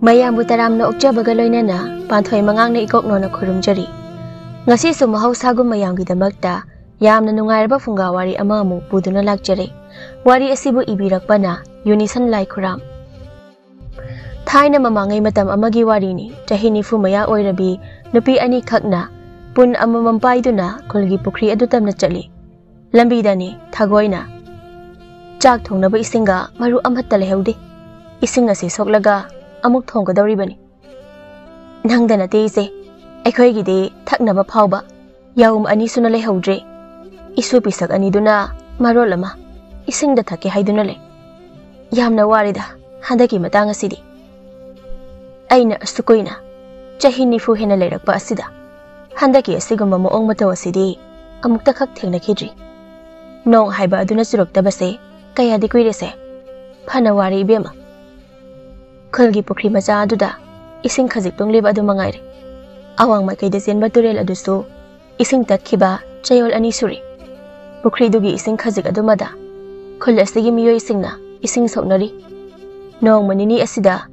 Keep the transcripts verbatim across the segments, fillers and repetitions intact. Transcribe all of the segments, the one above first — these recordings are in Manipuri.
ꯃꯌꯥꯝꯕꯨ ꯇꯔꯥꯝꯅ ꯑꯣꯛꯆꯕꯒ ꯂꯣꯏꯅꯅ ꯄꯥꯟꯊꯣꯏ ꯃꯉꯥꯡꯅ ꯏꯀꯣꯛ ꯅꯣꯟꯅ ꯈꯨꯔꯨꯝꯖꯔꯤ꯫ ꯉꯁꯤꯁꯨ ꯃꯍꯧꯁꯥꯒꯨꯝ ꯃꯌꯥꯝꯒꯤꯗꯃꯛꯇ ꯌꯥꯝꯅ ꯅꯨꯡꯉꯥꯏꯔꯕ ꯐꯨꯡꯒꯥ ꯋꯥꯔꯤ ꯑꯃ ꯑꯃꯨꯛ ꯄꯨꯗꯨꯅ ꯂꯥꯛꯆꯔꯦ꯫ ꯋꯥꯔꯤ ꯑꯁꯤꯕꯨ ꯏꯕꯤꯔꯛꯄꯅ ꯌꯨꯅꯤꯁꯟ ꯂꯥꯏꯈꯨꯔꯥꯝ꯫ ꯊꯥꯏꯅ ꯃꯃꯥꯡꯉꯩ ꯃꯇꯝ ꯑꯃꯒꯤ ꯋꯥꯔꯤꯅꯤ꯫ ꯆꯍꯤ ꯅꯤꯐꯨ ꯃꯌꯥ ꯑꯣꯏꯔꯕꯤ ꯅꯨꯄꯤ ꯑꯅꯤꯈꯛꯅ ꯄꯨꯟ ꯑꯃꯃꯝ ꯄꯥꯏꯗꯨꯅ ꯈꯨꯜꯒꯤ ꯄꯨꯈ꯭ꯔꯤ ꯑꯗꯨ ꯇꯝꯅ ꯆꯠꯂꯤ꯫ ꯂꯝꯕꯤꯗꯅꯤ ꯊꯥꯒꯣꯏꯅ ꯆꯥꯛ ꯊꯣꯡꯅꯕ ꯏꯁꯤꯡꯒ ꯃꯔꯨ ꯑꯃꯠꯇ ꯂꯩꯍꯧꯗꯦ꯫ ꯏꯁꯤꯡ ꯑꯁꯤ ꯁꯣꯛꯂꯒ ꯑꯃꯨꯛ ꯊꯣꯡꯒꯗꯧꯔꯤꯕꯅꯤ꯫ "ꯅꯪꯗ ꯅꯠꯇꯦ ꯏꯆꯦ, ꯑꯩꯈꯣꯏꯒꯤꯗꯤ ꯊꯛꯅꯕ ꯐꯥꯎꯕ ꯌꯥꯎꯝ ꯑꯅꯤ ꯁꯨꯅ ꯂꯩꯍꯧꯗ꯭ꯔꯦ꯫ ꯏꯁꯨ ꯄꯤꯁꯛ ꯑꯅꯤꯗꯨꯅ ꯃꯔꯣꯜ ꯑꯃ ꯏꯁꯤꯡꯗ ꯊꯛꯀꯦ ꯍꯥꯏꯗꯨꯅ ꯂꯩ꯫ ꯌꯥꯝꯅ ꯋꯥꯔꯦꯗ ꯍꯟꯗꯛꯀꯤ ꯃꯇꯥꯡ ꯑꯁꯤꯗꯤ꯫ ꯑꯩꯅ ꯑꯁꯨꯛ ꯀꯨꯏꯅ, ꯆꯍꯤ ꯅꯤꯐꯨ ꯍꯦꯟꯅ ꯂꯩꯔꯛꯄ ꯑꯁꯤꯗ, ꯍꯟꯗꯛꯀꯤ ꯑꯁꯤꯒꯨꯝꯕ ꯃꯑꯣꯡ ꯃꯇꯧ ꯑꯁꯤꯗꯤ ꯑꯃꯨꯛꯇꯈꯛ ꯊꯦꯡꯅꯈꯤꯗ꯭ꯔꯤ꯫ ꯅꯣꯡ ꯍꯥꯏꯕ ꯑꯗꯨꯅ ꯆꯨꯔꯛꯇꯕꯁꯦ ꯀꯌꯥꯗꯤ ꯀꯨꯏꯔꯦꯁꯦ꯫ ꯐꯅ ꯋꯥꯔꯦ ꯏꯕꯦꯝꯃ꯫ ꯈꯨꯜꯒꯤ ꯄꯨꯈ꯭ꯔꯤ ꯃꯆꯥ ꯑꯗꯨꯗ ꯏꯁꯤꯡ ꯈꯖꯤꯛ ꯇꯨꯡꯂꯤꯕ ꯑꯗꯨ ꯃꯉꯥꯏꯔꯦ꯫ ꯑꯋꯥꯡ ꯃꯥꯏꯀꯩꯗ ꯆꯦꯟꯕ ꯇꯨꯔꯦꯜ ꯑꯗꯨꯁꯨ ꯏꯁꯤꯡ ꯇꯠꯈꯤꯕ ꯆꯌꯣꯜ ꯑꯅꯤ ꯁꯨꯔꯦ꯫ ꯄꯨꯈ꯭ꯔꯤꯗꯨꯒꯤ ꯏꯁꯤꯡ ꯈꯖꯤꯛ ꯑꯗꯨꯃꯗ ꯈꯨꯜ ꯑꯁꯤꯒꯤ ꯃꯤꯑꯣꯏꯁꯤꯡꯅ ꯏꯁꯤꯡ ꯁꯣꯛꯅꯔꯤ꯫ ꯅꯣꯡꯃ ꯅꯤꯅꯤ ꯑꯁꯤꯗ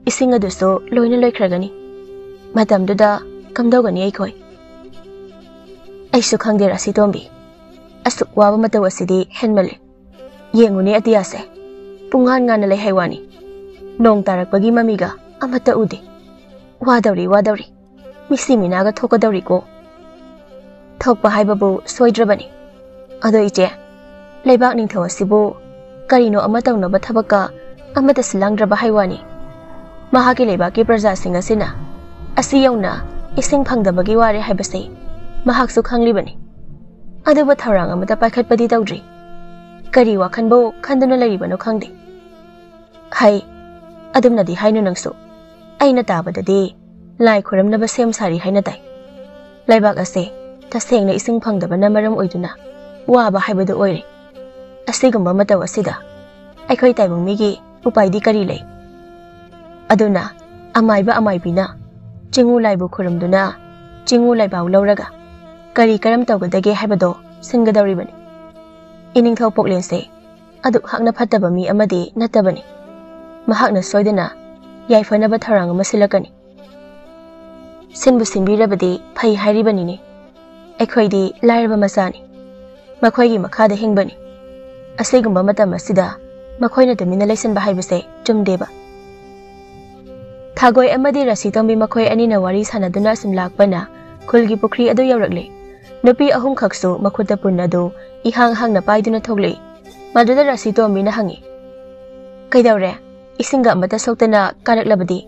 ꯏꯁꯤꯡ ꯑꯗꯨꯁꯨ ꯂꯣꯏꯅ ꯂꯣꯏꯈ꯭ꯔꯒꯅꯤ꯫ ꯃꯇꯝꯗꯨꯗ ꯀꯝꯗꯧꯒꯅꯤ ꯑꯩꯈꯣꯏ?" "ꯑꯩꯁꯨ ꯈꯪꯗꯦ ꯔꯥꯁꯤꯇꯣꯝꯕꯤ, ꯑꯁꯨꯛ ꯋꯥꯕ ꯃꯇꯧ ꯑꯁꯤꯗꯤ ꯍꯦꯟꯃꯜꯂꯦ꯫ ꯌꯦꯡꯉꯨꯅꯦ ꯑꯇꯤꯌꯥꯁꯦ, ꯄꯨꯡꯉꯥꯟ ꯉꯥꯟꯅ ꯂꯩ ꯍꯥꯏ ꯋꯥꯅꯤ꯫ ꯅꯣꯡ ꯇꯥꯔꯛꯄꯒꯤ ꯃꯃꯤꯒ ꯑꯃꯠꯇ ꯎꯗꯦ꯫ ꯋꯥꯗꯧꯔꯤ, ꯋꯥꯗꯧꯔꯤ꯫ ꯃꯤꯁꯤ ꯃꯤꯅꯥꯒ ꯊꯣꯛꯀꯗꯧꯔꯤꯀꯣ꯫" "ꯊꯣꯛꯄ ꯍꯥꯏꯕꯕꯨ ꯁꯣꯏꯗ꯭ꯔꯕꯅꯤ꯫ ꯑꯗꯣ ꯏꯆꯦ, ꯂꯩꯕꯥꯛ ꯅꯤꯡꯊꯧ ꯑꯁꯤꯕꯨ ꯀꯔꯤꯅꯣ ꯑꯃ ꯇꯧꯅꯕ ꯊꯕꯛꯀ ꯑꯃꯠꯇ ꯁꯤꯜꯂꯥꯡꯗ꯭ꯔꯕ ꯍꯥꯏ ꯋꯥꯅꯤ꯫ ꯃꯍꯥꯛꯀꯤ ꯂꯩꯕꯥꯛꯀꯤ ꯄ꯭ꯔꯖꯥꯁꯤꯡ ꯑꯁꯤꯅ ꯑꯁꯤ ꯌꯧꯅ ꯏꯁꯤꯡ ꯐꯪꯗꯕꯒꯤ ꯋꯥꯔꯦ ꯍꯥꯏꯕꯁꯦ ꯃꯍꯥꯛꯁꯨ ꯈꯪꯂꯤꯕꯅꯤ꯫ ꯑꯗꯨꯕꯨ ꯊꯧꯔꯥꯡ ꯑꯃꯠꯇ ꯄꯥꯏꯈꯠꯄꯗꯤ ꯇꯧꯗ꯭ꯔꯤ꯫ ꯀꯔꯤ ꯋꯥꯈꯟꯕꯨ ꯈꯟꯗꯨꯅ ꯂꯩꯔꯤꯕꯅꯣ ꯈꯪꯗꯦ꯫" "ꯍꯩ, ꯑꯗꯨꯝꯅꯗꯤ ꯍꯥꯏꯅꯨ ꯅꯪꯁꯨ꯫ ꯑꯩꯅ ꯇꯥꯕꯗꯗꯤ ꯂꯥꯏ ꯈꯨꯔꯝꯅꯕ ꯁꯦꯝ ꯁꯥꯔꯤ ꯍꯥꯏꯅ ꯇꯥꯏ꯫ ꯂꯩꯕꯥꯛ ꯑꯁꯦ ꯇꯁꯦꯡꯅ ꯏꯁꯤꯡ ꯐꯪꯗꯕꯅ ꯃꯔꯝ ꯑꯣꯏꯗꯨꯅ ꯋꯥꯕ ꯍꯥꯏꯕꯗꯨ ꯑꯣꯏꯔꯦ꯫ ꯑꯁꯤꯒꯨꯝꯕ ꯃꯇꯧ ꯑꯁꯤꯗ ꯑꯩꯈꯣꯏ ꯇꯥꯏꯕꯪ ꯃꯤꯒꯤ ꯎꯄꯥꯏꯗꯤ ꯀꯔꯤ ꯂꯩ? ꯑꯗꯨꯅ ꯑꯃꯥꯏꯕ ꯑꯃꯥꯏꯕꯤꯅ ꯆꯤꯡꯉꯨ ꯂꯥꯏꯕꯨ ꯈꯨꯔꯨꯝꯗꯨꯅ ꯆꯤꯡꯉꯨ ꯂꯥꯏꯕꯥꯎ ꯂꯧꯔꯒ ꯀꯔꯤ ꯀꯔꯝ ꯇꯧꯒꯗꯒꯦ ꯍꯥꯏꯕꯗꯣ ꯁꯤꯟꯒꯗꯧꯔꯤꯕꯅꯤ꯫ ꯏꯅꯤꯡꯊꯧ ꯄꯣꯛꯂꯦꯟꯁꯦ ꯑꯗꯨꯛ ꯍꯥꯛꯅ ꯐꯠꯇꯕ ꯃꯤ ꯑꯃꯗꯤ ꯅꯠꯇꯕꯅꯤ꯫ ꯃꯍꯥꯛꯅ ꯁꯣꯏꯗꯅ ꯌꯥꯏꯐꯅꯕ ꯊꯧꯔꯥꯡ ꯑꯃ ꯁꯤꯜꯂꯛꯀꯅꯤ꯫ ꯁꯤꯟꯕꯨ ꯁꯤꯟꯕꯤꯔꯕꯗꯤ ꯐꯩ ꯍꯥꯏꯔꯤꯕꯅꯤꯅꯦ꯫ ꯑꯩꯈꯣꯏꯗꯤ ꯂꯥꯏꯔꯕ ꯃꯆꯥꯅꯤ, ꯃꯈꯣꯏꯒꯤ ꯃꯈꯥꯗ ꯍꯤꯡꯕꯅꯤ꯫ ꯑꯁꯤꯒꯨꯝꯕ ꯃꯇꯝ ꯑꯁꯤꯗ ꯃꯈꯣꯏꯅ ꯇꯨꯃꯤꯟꯅ ꯂꯩꯁꯤꯟꯕ ꯍꯥꯏꯕꯁꯦ ꯆꯨꯝꯗꯦꯕ꯫ ꯊꯥꯒꯣꯏ ꯑꯃꯗꯤ ꯔꯥꯁꯤꯇꯣꯝꯕꯤ ꯃꯈꯣꯏ ꯑꯅꯤꯅ ꯋꯥꯔꯤ ꯁꯥꯟꯅꯗꯨꯅ ꯑꯁꯨꯝ ꯂꯥꯛꯄꯅ ꯈꯨꯜꯒꯤ ꯄꯨꯈ꯭ꯔꯤ ꯑꯗꯨ ꯌꯧꯔꯛꯂꯦ꯫ ꯅꯨꯄꯤ ꯑꯍꯨꯝꯈꯛꯁꯨ ꯃꯈꯨꯠꯇ ꯄꯨꯟ ꯑꯗꯨ ꯏꯍꯥꯡ ꯍꯥꯡꯅ ꯄꯥꯏꯗꯨꯅ ꯊꯣꯛꯂꯛꯏ꯫ ꯃꯗꯨꯗ ꯔꯥꯁꯤꯇꯣꯝꯕꯤꯅ ꯍꯪꯉꯤ, "ꯀꯩꯗꯧꯔꯦ? ꯏꯁꯤꯡꯒ ꯑꯃꯠꯇ ꯁꯣꯛꯇꯅ ꯀꯥꯔꯛꯂꯕꯗꯤ?"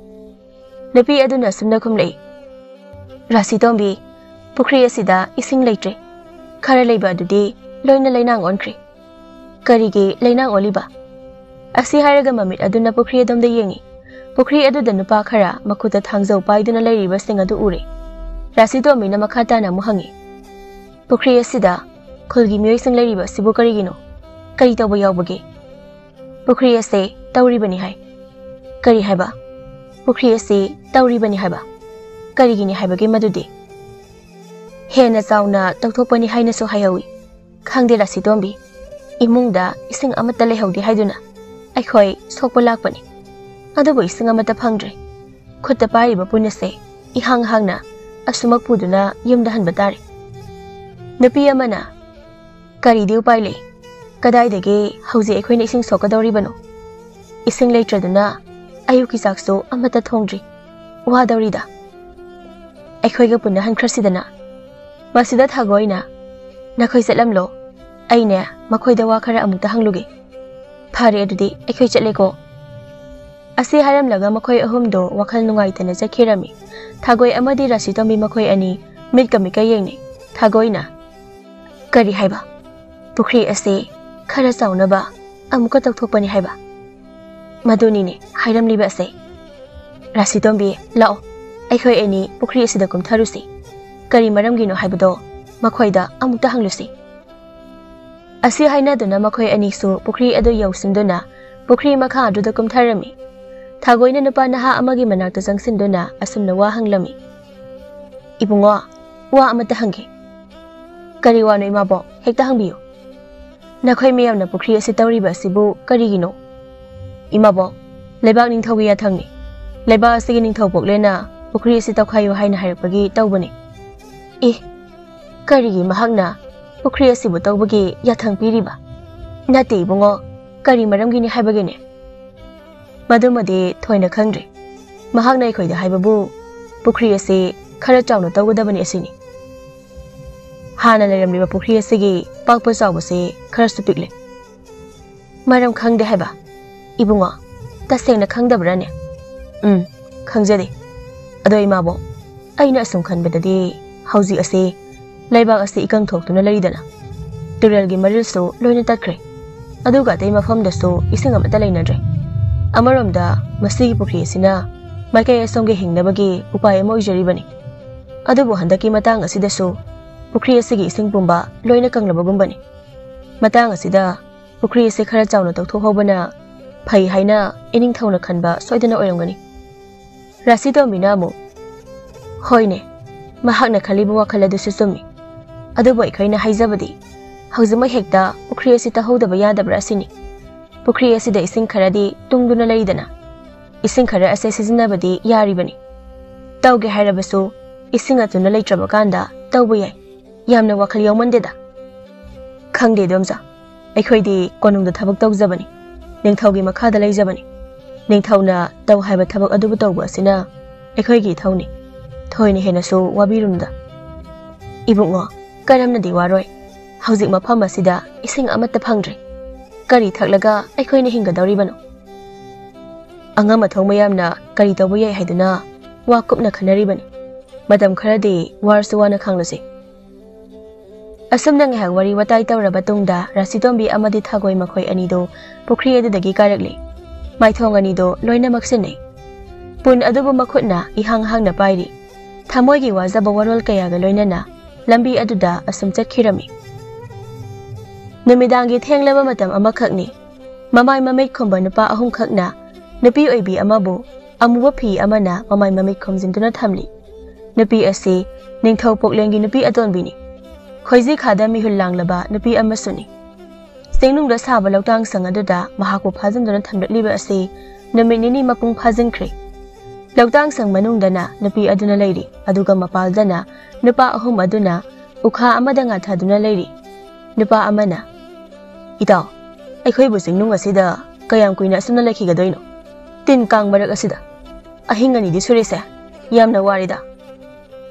ꯅꯨꯄꯤ ꯑꯗꯨꯅ ꯑꯁꯨꯝꯅ ꯈꯨꯝꯂꯛꯏ, "ꯔꯥꯁꯤꯇꯣꯝꯕꯤ, ꯄꯨꯈ꯭ꯔꯤ ꯑꯁꯤꯗ ꯏꯁꯤꯡ ꯂꯩꯇ꯭ꯔꯦ꯫ ꯈꯔ ꯂꯩꯕ ꯑꯗꯨꯗꯤ ꯂꯣꯏꯅ ꯂꯩꯅꯥꯡ ꯑꯣꯟꯈ꯭ꯔꯦ꯫ ꯀꯔꯤꯒꯤ ꯂꯩꯅꯥꯡ ꯑꯣꯜꯂꯤꯕ?" ꯑꯁꯤ ꯍꯥꯏꯔꯒ ꯃꯃꯤꯠ ꯑꯗꯨꯅ ꯄꯨꯈ꯭ꯔꯤ ꯑꯗꯣꯝꯗ ꯌꯦꯡꯉꯤ꯫ ꯄꯨꯈ꯭ꯔꯤ ꯑꯗꯨꯗ ꯅꯨꯄꯥ ꯈꯔ ꯃꯈꯨꯠꯇ ꯊꯥꯡꯖꯧ ꯄꯥꯏꯗꯨꯅ ꯂꯩꯔꯤꯕꯁꯤꯡ ꯑꯗꯨ ꯎꯔꯦ꯫ ꯔꯥꯁꯤꯇꯣꯝꯕꯤꯅ ꯃꯈꯥ ꯇꯥꯅ ꯑꯃꯨꯛ ꯍꯪꯉꯤ, "ꯄꯨꯈ꯭ꯔꯤ ꯑꯁꯤꯗ ꯈꯨꯜꯒꯤ ꯃꯤꯑꯣꯏꯁꯤꯡ ꯂꯩꯔꯤꯕ ꯑꯁꯤꯕꯨ ꯀꯔꯤꯒꯤꯅꯣ? ꯀꯔꯤ ꯇꯧꯕ ꯌꯥꯎꯕꯒꯦ?" "ꯄꯨꯈ꯭ꯔꯤ ꯑꯁꯦ ꯇꯧꯔꯤꯕꯅꯤ ꯍꯥꯏ"꯫ "ꯀꯔꯤ ꯍꯥꯏꯕ?" "ꯄꯨꯈ꯭ꯔꯤ ꯑꯁꯤ ꯇꯧꯔꯤꯕꯅꯤ ꯍꯥꯏꯕ"꯫ "ꯀꯔꯤꯒꯤꯅꯤ ꯍꯥꯏꯕꯒꯦ ꯃꯗꯨꯗꯤ?" "ꯍꯦꯟꯅ ꯆꯥꯎꯅ ꯇꯧꯊꯣꯛꯄꯅꯤ ꯍꯥꯏꯅꯁꯨ ꯍꯥꯏꯍꯧꯏ"꯫ "ꯈꯪꯗꯦ ꯔꯥꯁꯤꯇꯣꯝꯕꯤ, ꯏꯃꯨꯡꯗ ꯏꯁꯤꯡ ꯑꯃꯠꯇ ꯂꯩꯍꯧꯗꯦ ꯍꯥꯏꯗꯨꯅ ꯑꯩꯈꯣꯏ ꯁꯣꯛꯄ ꯂꯥꯛꯄꯅꯤ, ꯑꯗꯨꯕꯨ ꯏꯁꯤꯡ ꯑꯃꯠꯇ ꯐꯪꯗ꯭ꯔꯦ꯫ ꯈꯨꯠꯇ ꯄꯥꯏꯔꯤꯕ ꯄꯨꯟ ꯑꯁꯦ ꯏꯍꯥꯡ ꯍꯥꯡꯅ ꯑꯁꯨꯃꯛ ꯄꯨꯗꯨꯅ ꯌꯨꯝꯗ ꯍꯟꯕ ꯇꯥꯔꯦ"꯫ ꯅꯨꯄꯤ ꯑꯃꯅ, "ꯀꯔꯤꯗꯤ ꯎꯄꯥꯏ ꯂꯩ? ꯀꯗꯥꯏꯗꯒꯤ ꯍꯧꯖꯤꯛ ꯑꯩꯈꯣꯏꯅ ꯏꯁꯤꯡ ꯁꯣꯛꯀꯗꯧꯔꯤꯕꯅꯣ? ꯏꯁꯤꯡ ꯂꯩꯇ꯭ꯔꯗꯨꯅ ꯑꯌꯨꯛꯀꯤ ꯆꯥꯛꯁꯨ ꯑꯃꯠꯇ ꯊꯣꯡꯗ꯭ꯔꯤ꯫ ꯋꯥꯗꯧꯔꯤꯗ꯫ ꯑꯩꯈꯣꯏꯒ ꯄꯨꯟꯅ ꯍꯟꯈ꯭ꯔꯁꯤꯗꯅ"꯫ ꯃꯁꯤꯗ ꯊꯥꯒꯣꯏꯅ, "ꯅꯈꯣꯏ ꯆꯠꯂꯝꯂꯣ, ꯑꯩꯅꯦ ꯃꯈꯣꯏꯗ ꯋꯥ ꯈꯔ ꯑꯃꯨꯛꯇ ꯍꯪꯂꯨꯒꯦ"꯫ "ꯐꯔꯦ, ꯑꯗꯨꯗꯤ ꯑꯩꯈꯣꯏ ꯆꯠꯂꯦꯀꯣ"꯫ ꯑꯁꯤ ꯍꯥꯏꯔꯝꯂꯒ ꯃꯈꯣꯏ ꯑꯍꯨꯝꯗꯣ ꯋꯥꯈꯜ ꯅꯨꯡꯉꯥꯏꯇꯅ ꯆꯠꯈꯤꯔꯝꯃꯤ꯫ ꯊꯥꯒꯣꯏ ꯑꯃꯗꯤ ꯔꯥꯁꯤꯇꯣꯝꯕꯤ ꯃꯈꯣꯏ ꯑꯅꯤ ꯃꯤꯠꯀ ꯃꯤꯠꯀ ꯌꯦꯡꯅꯩ꯫ ꯊꯥꯒꯣꯏꯅ, "ꯀꯔꯤ ꯍꯥꯏꯕ? ꯄꯨꯈ꯭ꯔꯤ ꯑꯁꯤ ꯈꯔ ꯆꯥꯎꯅꯕ ꯑꯃꯨꯛꯀ ꯇꯧꯊꯣꯛꯄꯅꯤ ꯍꯥꯏꯕ?" "ꯃꯗꯨꯅꯤꯅꯦ ꯍꯥꯏꯔꯝꯂꯤꯕ ꯑꯁꯦ꯫ ꯔꯥꯁꯤꯇꯣꯝꯕꯤ, ꯂꯥꯛꯑꯣ, ꯑꯩꯈꯣꯏ ꯑꯅꯤ ꯄꯨꯈ꯭ꯔꯤ ꯑꯁꯤꯗ ꯀꯨꯝꯊꯔꯨꯁꯤ꯫ ꯀꯔꯤ ꯃꯔꯝꯒꯤꯅꯣ ꯍꯥꯏꯕꯗꯣ ꯃꯈꯣꯏꯗ ꯑꯃꯨꯛꯇ ꯍꯪꯂꯨꯁꯤ"꯫ ꯑꯁꯤ ꯍꯥꯏꯅꯗꯨꯅ ꯃꯈꯣꯏ ꯑꯅꯤꯁꯨ ꯄꯨꯈ꯭ꯔꯤ ꯑꯗꯨ ꯌꯧꯁꯤꯟꯗꯨꯅ ꯄꯨꯈ꯭ꯔꯤ ꯃꯈꯥ ꯑꯗꯨꯗ ꯀꯨꯝꯊꯔꯝꯃꯤ꯫ ꯊꯥꯒꯣꯏꯅ ꯅꯨꯄꯥ ꯅꯍꯥ ꯑꯃꯒꯤ ꯃꯅꯥꯛꯇ ꯆꯪꯁꯤꯟꯗꯨꯅ ꯑꯁꯨꯝꯅ ꯋꯥ ꯍꯪꯂꯝꯃꯤ, "ꯏꯕꯨꯡꯉꯣ, ꯋꯥ ꯑꯃꯇ ꯍꯪꯒꯦ"꯫ "ꯀꯔꯤ ꯋꯥꯅꯣ ꯏꯃꯥꯕꯣꯛ? ꯍꯦꯛꯇ ꯍꯪꯕꯤꯌꯨ"꯫ "ꯅꯈꯣꯏ ꯃꯌꯥꯝꯅ ꯄꯨꯈ꯭ꯔꯤ ꯑꯁꯤ ꯇꯧꯔꯤꯕ ꯑꯁꯤꯕꯨ ꯀꯔꯤꯒꯤꯅꯣ?" "ꯏꯃꯥꯕꯣꯛ, ꯂꯩꯕꯥꯛ ꯅꯤꯡꯊꯧꯒꯤ ꯌꯥꯊꯪꯅꯤ꯫ ꯂꯩꯕꯥꯛ ꯑꯁꯤꯒꯤ ꯅꯤꯡꯊꯧ ꯄꯣꯛꯂꯦꯅ ꯄꯨꯈ꯭ꯔꯤ ꯑꯁꯤ ꯇꯧꯈꯥꯏꯌꯨ ꯍꯥꯏꯅ ꯍꯥꯏꯔꯛꯄꯒꯤ ꯇꯧꯕꯅꯤ꯫ ꯑꯦ, ꯀꯔꯤꯒꯤ ꯃꯍꯥꯛꯅ ꯄꯨꯈ꯭ꯔꯤ ꯑꯁꯤꯕꯨ ꯇꯧꯕꯒꯤ ꯌꯥꯊꯪ ꯄꯤꯔꯤꯕ? ꯅꯠꯇꯦ ꯏꯕꯨꯡꯉꯣ, ꯀꯔꯤ ꯃꯔꯝꯒꯤꯅꯤ ꯍꯥꯏꯕꯒꯤꯅꯦ? ꯃꯗꯨꯃꯗꯤ ꯊꯣꯏꯅ ꯈꯪꯗ꯭ꯔꯤ꯫ ꯃꯍꯥꯛꯅ ꯑꯩꯈꯣꯏꯗ ꯍꯥꯏꯕꯕꯨ ꯄꯨꯈ꯭ꯔꯤ ꯑꯁꯤ ꯈꯔ ꯆꯥꯎꯅ ꯇꯧꯒꯗꯕꯅꯤ ꯑꯁꯤꯅꯤ꯫ ꯍꯥꯟꯅ ꯂꯩꯔꯝꯂꯤꯕ ꯄꯨꯈ꯭ꯔꯤ ꯑꯁꯤꯒꯤ ꯄꯥꯛꯄ ꯆꯥꯎꯕꯁꯤ ꯈꯔꯁꯨ ꯄꯤꯛꯂꯤ꯫ ꯃꯔꯝ ꯈꯪꯗꯦ ꯍꯥꯏꯕ? ꯏꯕꯨꯡꯉꯣ, ꯇꯁꯦꯡꯅ ꯈꯪꯗꯕ꯭ꯔꯥꯅꯦ? ꯎꯝ, ꯈꯪꯖꯗꯦ꯫ ꯑꯗꯣ ꯏꯃꯥꯕꯣꯛ, ꯑꯩꯅ ꯑꯁꯨꯝ ꯈꯟꯕꯗꯗꯤ ꯍꯧꯖꯤꯛ ꯑꯁꯤ ꯂꯩꯕꯥꯛ ꯑꯁꯤ ꯏꯀꯪ ꯊꯣꯛꯇꯨꯅ ꯂꯩꯔꯤꯗꯅ, ꯇꯨꯔꯦꯜꯒꯤ ꯃꯔꯤꯜꯁꯨ ꯂꯣꯏꯅ ꯇꯠꯈ꯭ꯔꯦ꯫ ꯑꯗꯨꯒ ꯑꯇꯩ ꯃꯐꯝꯗꯁꯨ ꯏꯁꯤꯡ ꯑꯃꯠꯇ ꯂꯩꯅꯗ꯭ꯔꯦ꯫ ꯑꯃꯔꯣꯝꯗ ꯃꯁꯤꯒꯤ ꯄꯨꯈ꯭ꯔꯤ ꯑꯁꯤꯅ ꯃꯥꯏꯀꯩ ꯑꯁꯣꯝꯒꯤ ꯍꯤꯡꯅꯕꯒꯤ ꯎꯄꯥꯏ ꯑꯃ ꯑꯣꯏꯖꯔꯤꯕꯅꯤ꯫ ꯑꯗꯨꯕꯨ ꯍꯟꯗꯛꯀꯤ ꯃꯇꯥꯡ ꯑꯁꯤꯗꯁꯨ ꯄꯨꯈ꯭ꯔꯤ ꯑꯁꯤꯒꯤ ꯏꯁꯤꯡ ꯄꯨꯝꯕ ꯂꯣꯏꯅ ꯀꯪꯂꯕꯒꯨꯝꯕꯅꯤ꯫ ꯃꯇꯥꯡ ꯑꯁꯤꯗ ꯄꯨꯈ꯭ꯔꯤ ꯑꯁꯤ ꯈꯔ ꯆꯥꯎꯅ ꯇꯧꯊꯣꯛꯍꯧꯕꯅ ꯐꯩ ꯍꯥꯏꯅ ꯏꯅꯤꯡꯊꯧꯅ ꯈꯟꯕ ꯁꯣꯏꯗꯅ ꯑꯣꯏꯔꯝꯒꯅꯤ꯫ ꯔꯥꯁꯤꯇꯣꯝꯕꯤꯅ ꯑꯃꯨꯛ, "ꯍꯣꯏꯅꯦ, ꯃꯍꯥꯛꯅ ꯈꯜꯂꯤꯕ ꯋꯥꯈꯜ ꯑꯗꯨꯁꯨ ꯆꯨꯝꯃꯤ꯫ ꯑꯗꯨꯕꯨ ꯑꯩꯈꯣꯏꯅ ꯍꯥꯏꯖꯕꯗꯤ, ꯍꯧꯖꯤꯛꯃꯛ ꯍꯦꯛꯇ ꯄꯨꯈ꯭ꯔꯤ ꯑꯁꯤ ꯇꯧꯍꯧꯗꯕ ꯌꯥꯗꯕ꯭ꯔꯥ ꯑꯁꯤꯅꯤ꯫ ꯄꯨꯈ꯭ꯔꯤ ꯑꯁꯤꯗ ꯏꯁꯤꯡ ꯈꯔꯗꯤ ꯇꯨꯡꯗꯨꯅ ꯂꯩꯗꯅ, ꯏꯁꯤꯡ ꯈꯔ ꯑꯁꯦ ꯁꯤꯖꯤꯟꯅꯕꯗꯤ ꯌꯥꯔꯤꯕꯅꯤ꯫ ꯇꯧꯒꯦ ꯍꯥꯏꯔꯕꯁꯨ ꯏꯁꯤꯡ ꯑꯗꯨꯅ ꯂꯩꯇ꯭ꯔꯕ ꯀꯥꯟꯗ ꯇꯧꯕ ꯌꯥꯏ꯫ ꯌꯥꯝꯅ ꯋꯥꯈꯜ ꯌꯥꯎꯃꯟꯗꯦꯗ꯫" "ꯈꯪꯗꯦ ꯏꯗꯣꯝꯆꯥ, ꯑꯩꯈꯣꯏꯗꯤ ꯀꯣꯅꯨꯡꯗ ꯊꯕꯛ ꯇꯧꯖꯕꯅꯤ, ꯅꯤꯡꯊꯧꯒꯤ ꯃꯈꯥꯗ ꯂꯩꯖꯕꯅꯤ꯫ ꯅꯤꯡꯊꯧꯅ ꯇꯧ ꯍꯥꯏꯕ ꯊꯕꯛ ꯑꯗꯨꯕꯨ ꯇꯧꯕ ꯑꯁꯤꯅ ꯑꯩꯈꯣꯏꯒꯤ ꯏꯊꯧꯅꯤ꯫ ꯊꯣꯏꯅ ꯍꯦꯟꯅꯁꯨ ꯋꯥꯕꯤꯔꯨꯅꯨꯗ꯫" "ꯏꯕꯨꯡꯉꯣ, ꯀꯔꯝꯅꯗꯤ ꯋꯥꯔꯣꯏ? ꯍꯧꯖꯤꯛ ꯃꯐꯝ ꯑꯁꯤꯗ ꯏꯁꯤꯡ ꯑꯃꯠꯇ ꯐꯪꯗ꯭ꯔꯦ꯫ ꯀꯔꯤ ꯊꯛꯂꯒ ꯑꯩꯈꯣꯏꯅ ꯍꯤꯡꯒꯗꯧꯔꯤꯕꯅꯣ? ꯑꯉꯝ ꯑꯊꯧ ꯃꯌꯥꯝꯅ ꯀꯔꯤ ꯇꯧꯕ ꯌꯥꯏ ꯍꯥꯏꯗꯨꯅ ꯋꯥ ꯀꯨꯞꯅ ꯈꯟꯅꯔꯤꯕꯅꯤ꯫ ꯃꯇꯝ ꯈꯔꯗꯤ ꯋꯥꯔꯁꯨ ꯋꯥꯅ ꯈꯥꯡꯂꯁꯤ꯫" ꯑꯁꯨꯝꯅ ꯉꯥꯏꯍꯥꯛ ꯋꯥꯔꯤ ꯋꯥꯇꯥꯏ ꯇꯧꯔꯕ ꯇꯨꯡꯗ ꯔꯥꯁꯤꯇꯣꯝꯕꯤ ꯑꯃꯗꯤ ꯊꯥꯒꯣꯏ ꯃꯈꯣꯏ ꯑꯅꯤꯗꯨ ꯄꯨꯈ꯭ꯔꯤ ꯑꯗꯨꯗꯒꯤ ꯀꯥꯔꯛꯂꯤ꯫ ꯃꯥꯏꯊꯣꯡ ꯑꯅꯤꯗꯨ ꯂꯣꯏꯅꯃꯛ ꯁꯤꯟꯅꯩ꯫ ꯄꯨꯟ ꯑꯗꯨꯕꯨ ꯃꯈꯨꯠꯅ ꯏꯍꯥꯡ ꯍꯥꯡꯅ ꯄꯥꯏꯔꯤ꯫ ꯊꯃꯣꯏꯒꯤ ꯋꯥꯖꯕ ꯋꯥꯔꯣꯜ ꯀꯌꯥꯒ ꯂꯣꯏꯅꯅ ꯂꯝꯕꯤ ꯑꯗꯨꯗ ꯑꯁꯨꯝ ꯆꯠꯈꯤꯔꯝꯃꯤ꯫ ꯅꯨꯃꯤꯗꯥꯡꯒꯤ ꯊꯦꯡꯂꯕ ꯃꯇꯝ ꯑꯃꯈꯛꯅꯤ꯫ ꯃꯃꯥꯏ ꯃꯃꯤꯠ ꯈꯨꯝꯕ ꯅꯨꯄꯥ ꯑꯍꯨꯝꯈꯛꯅ ꯅꯨꯄꯤ ꯑꯣꯏꯕꯤ ꯑꯃꯕꯨ ꯑꯃꯨꯕ ꯐꯤ ꯑꯃꯅ ꯃꯃꯥꯏ ꯃꯃꯤꯠ ꯈꯨꯝꯖꯤꯟꯗꯨꯅ ꯊꯝꯂꯤ꯫ ꯅꯨꯄꯤ ꯑꯁꯤ ꯅꯤꯡꯊꯧ ꯄꯣꯛꯂꯦꯟꯒꯤ ꯅꯨꯄꯤ ꯑꯇꯣꯟꯕꯤꯅꯤ꯫ ꯈꯣꯏꯖꯤ ꯈꯥꯗ ꯃꯤꯍꯨꯜ ꯂꯥꯡꯂꯕ ꯅꯨꯄꯤ ꯑꯃꯁꯨꯅꯤ꯫ ꯆꯤꯡꯅꯨꯡꯗ ꯁꯥꯕ ꯂꯧꯇꯥꯡꯁꯪ ꯑꯗꯨꯗ ꯃꯍꯥꯛꯄꯨ ꯐꯥꯖꯤꯟꯗꯨꯅ ꯊꯝꯂꯛꯂꯤꯕ ꯑꯁꯤ ꯅꯨꯃꯤꯠ ꯅꯤꯅꯤ ꯃꯄꯨꯡ ꯐꯥꯖꯤꯟꯈ꯭ꯔꯦ꯫ ꯂꯧꯇꯥꯡꯁꯪ ꯃꯅꯨꯡꯗꯅ ꯅꯨꯄꯤ ꯑꯗꯨꯅ ꯂꯩꯔꯤ, ꯑꯗꯨꯒ ꯃꯄꯥꯜꯗꯅ ꯅꯨꯄꯥ ꯑꯍꯨꯝ ꯑꯗꯨꯅ ꯎꯈꯥ ꯑꯃꯗ ꯉꯥꯊꯗꯨꯅ ꯂꯩꯔꯤ꯫ ꯅꯨꯄꯥ ꯑꯃꯅ, "ꯏꯇꯥꯎ, ꯑꯩꯈꯣꯏꯕꯨ ꯆꯤꯡꯅꯨꯡ ꯑꯁꯤꯗ ꯀꯌꯥꯝ ꯀꯨꯏꯅ ꯑꯁꯨꯝꯅ ꯂꯩꯈꯤꯒꯗꯣꯏꯅꯣ? ꯇꯤꯟ ꯀꯥꯡ ꯃꯔꯛ ꯑꯁꯤꯗ ꯑꯍꯤꯡ ꯑꯅꯤꯗꯤ ꯁꯨꯔꯦꯁꯦ, ꯌꯥꯝꯅ ꯋꯥꯔꯦꯗ"꯫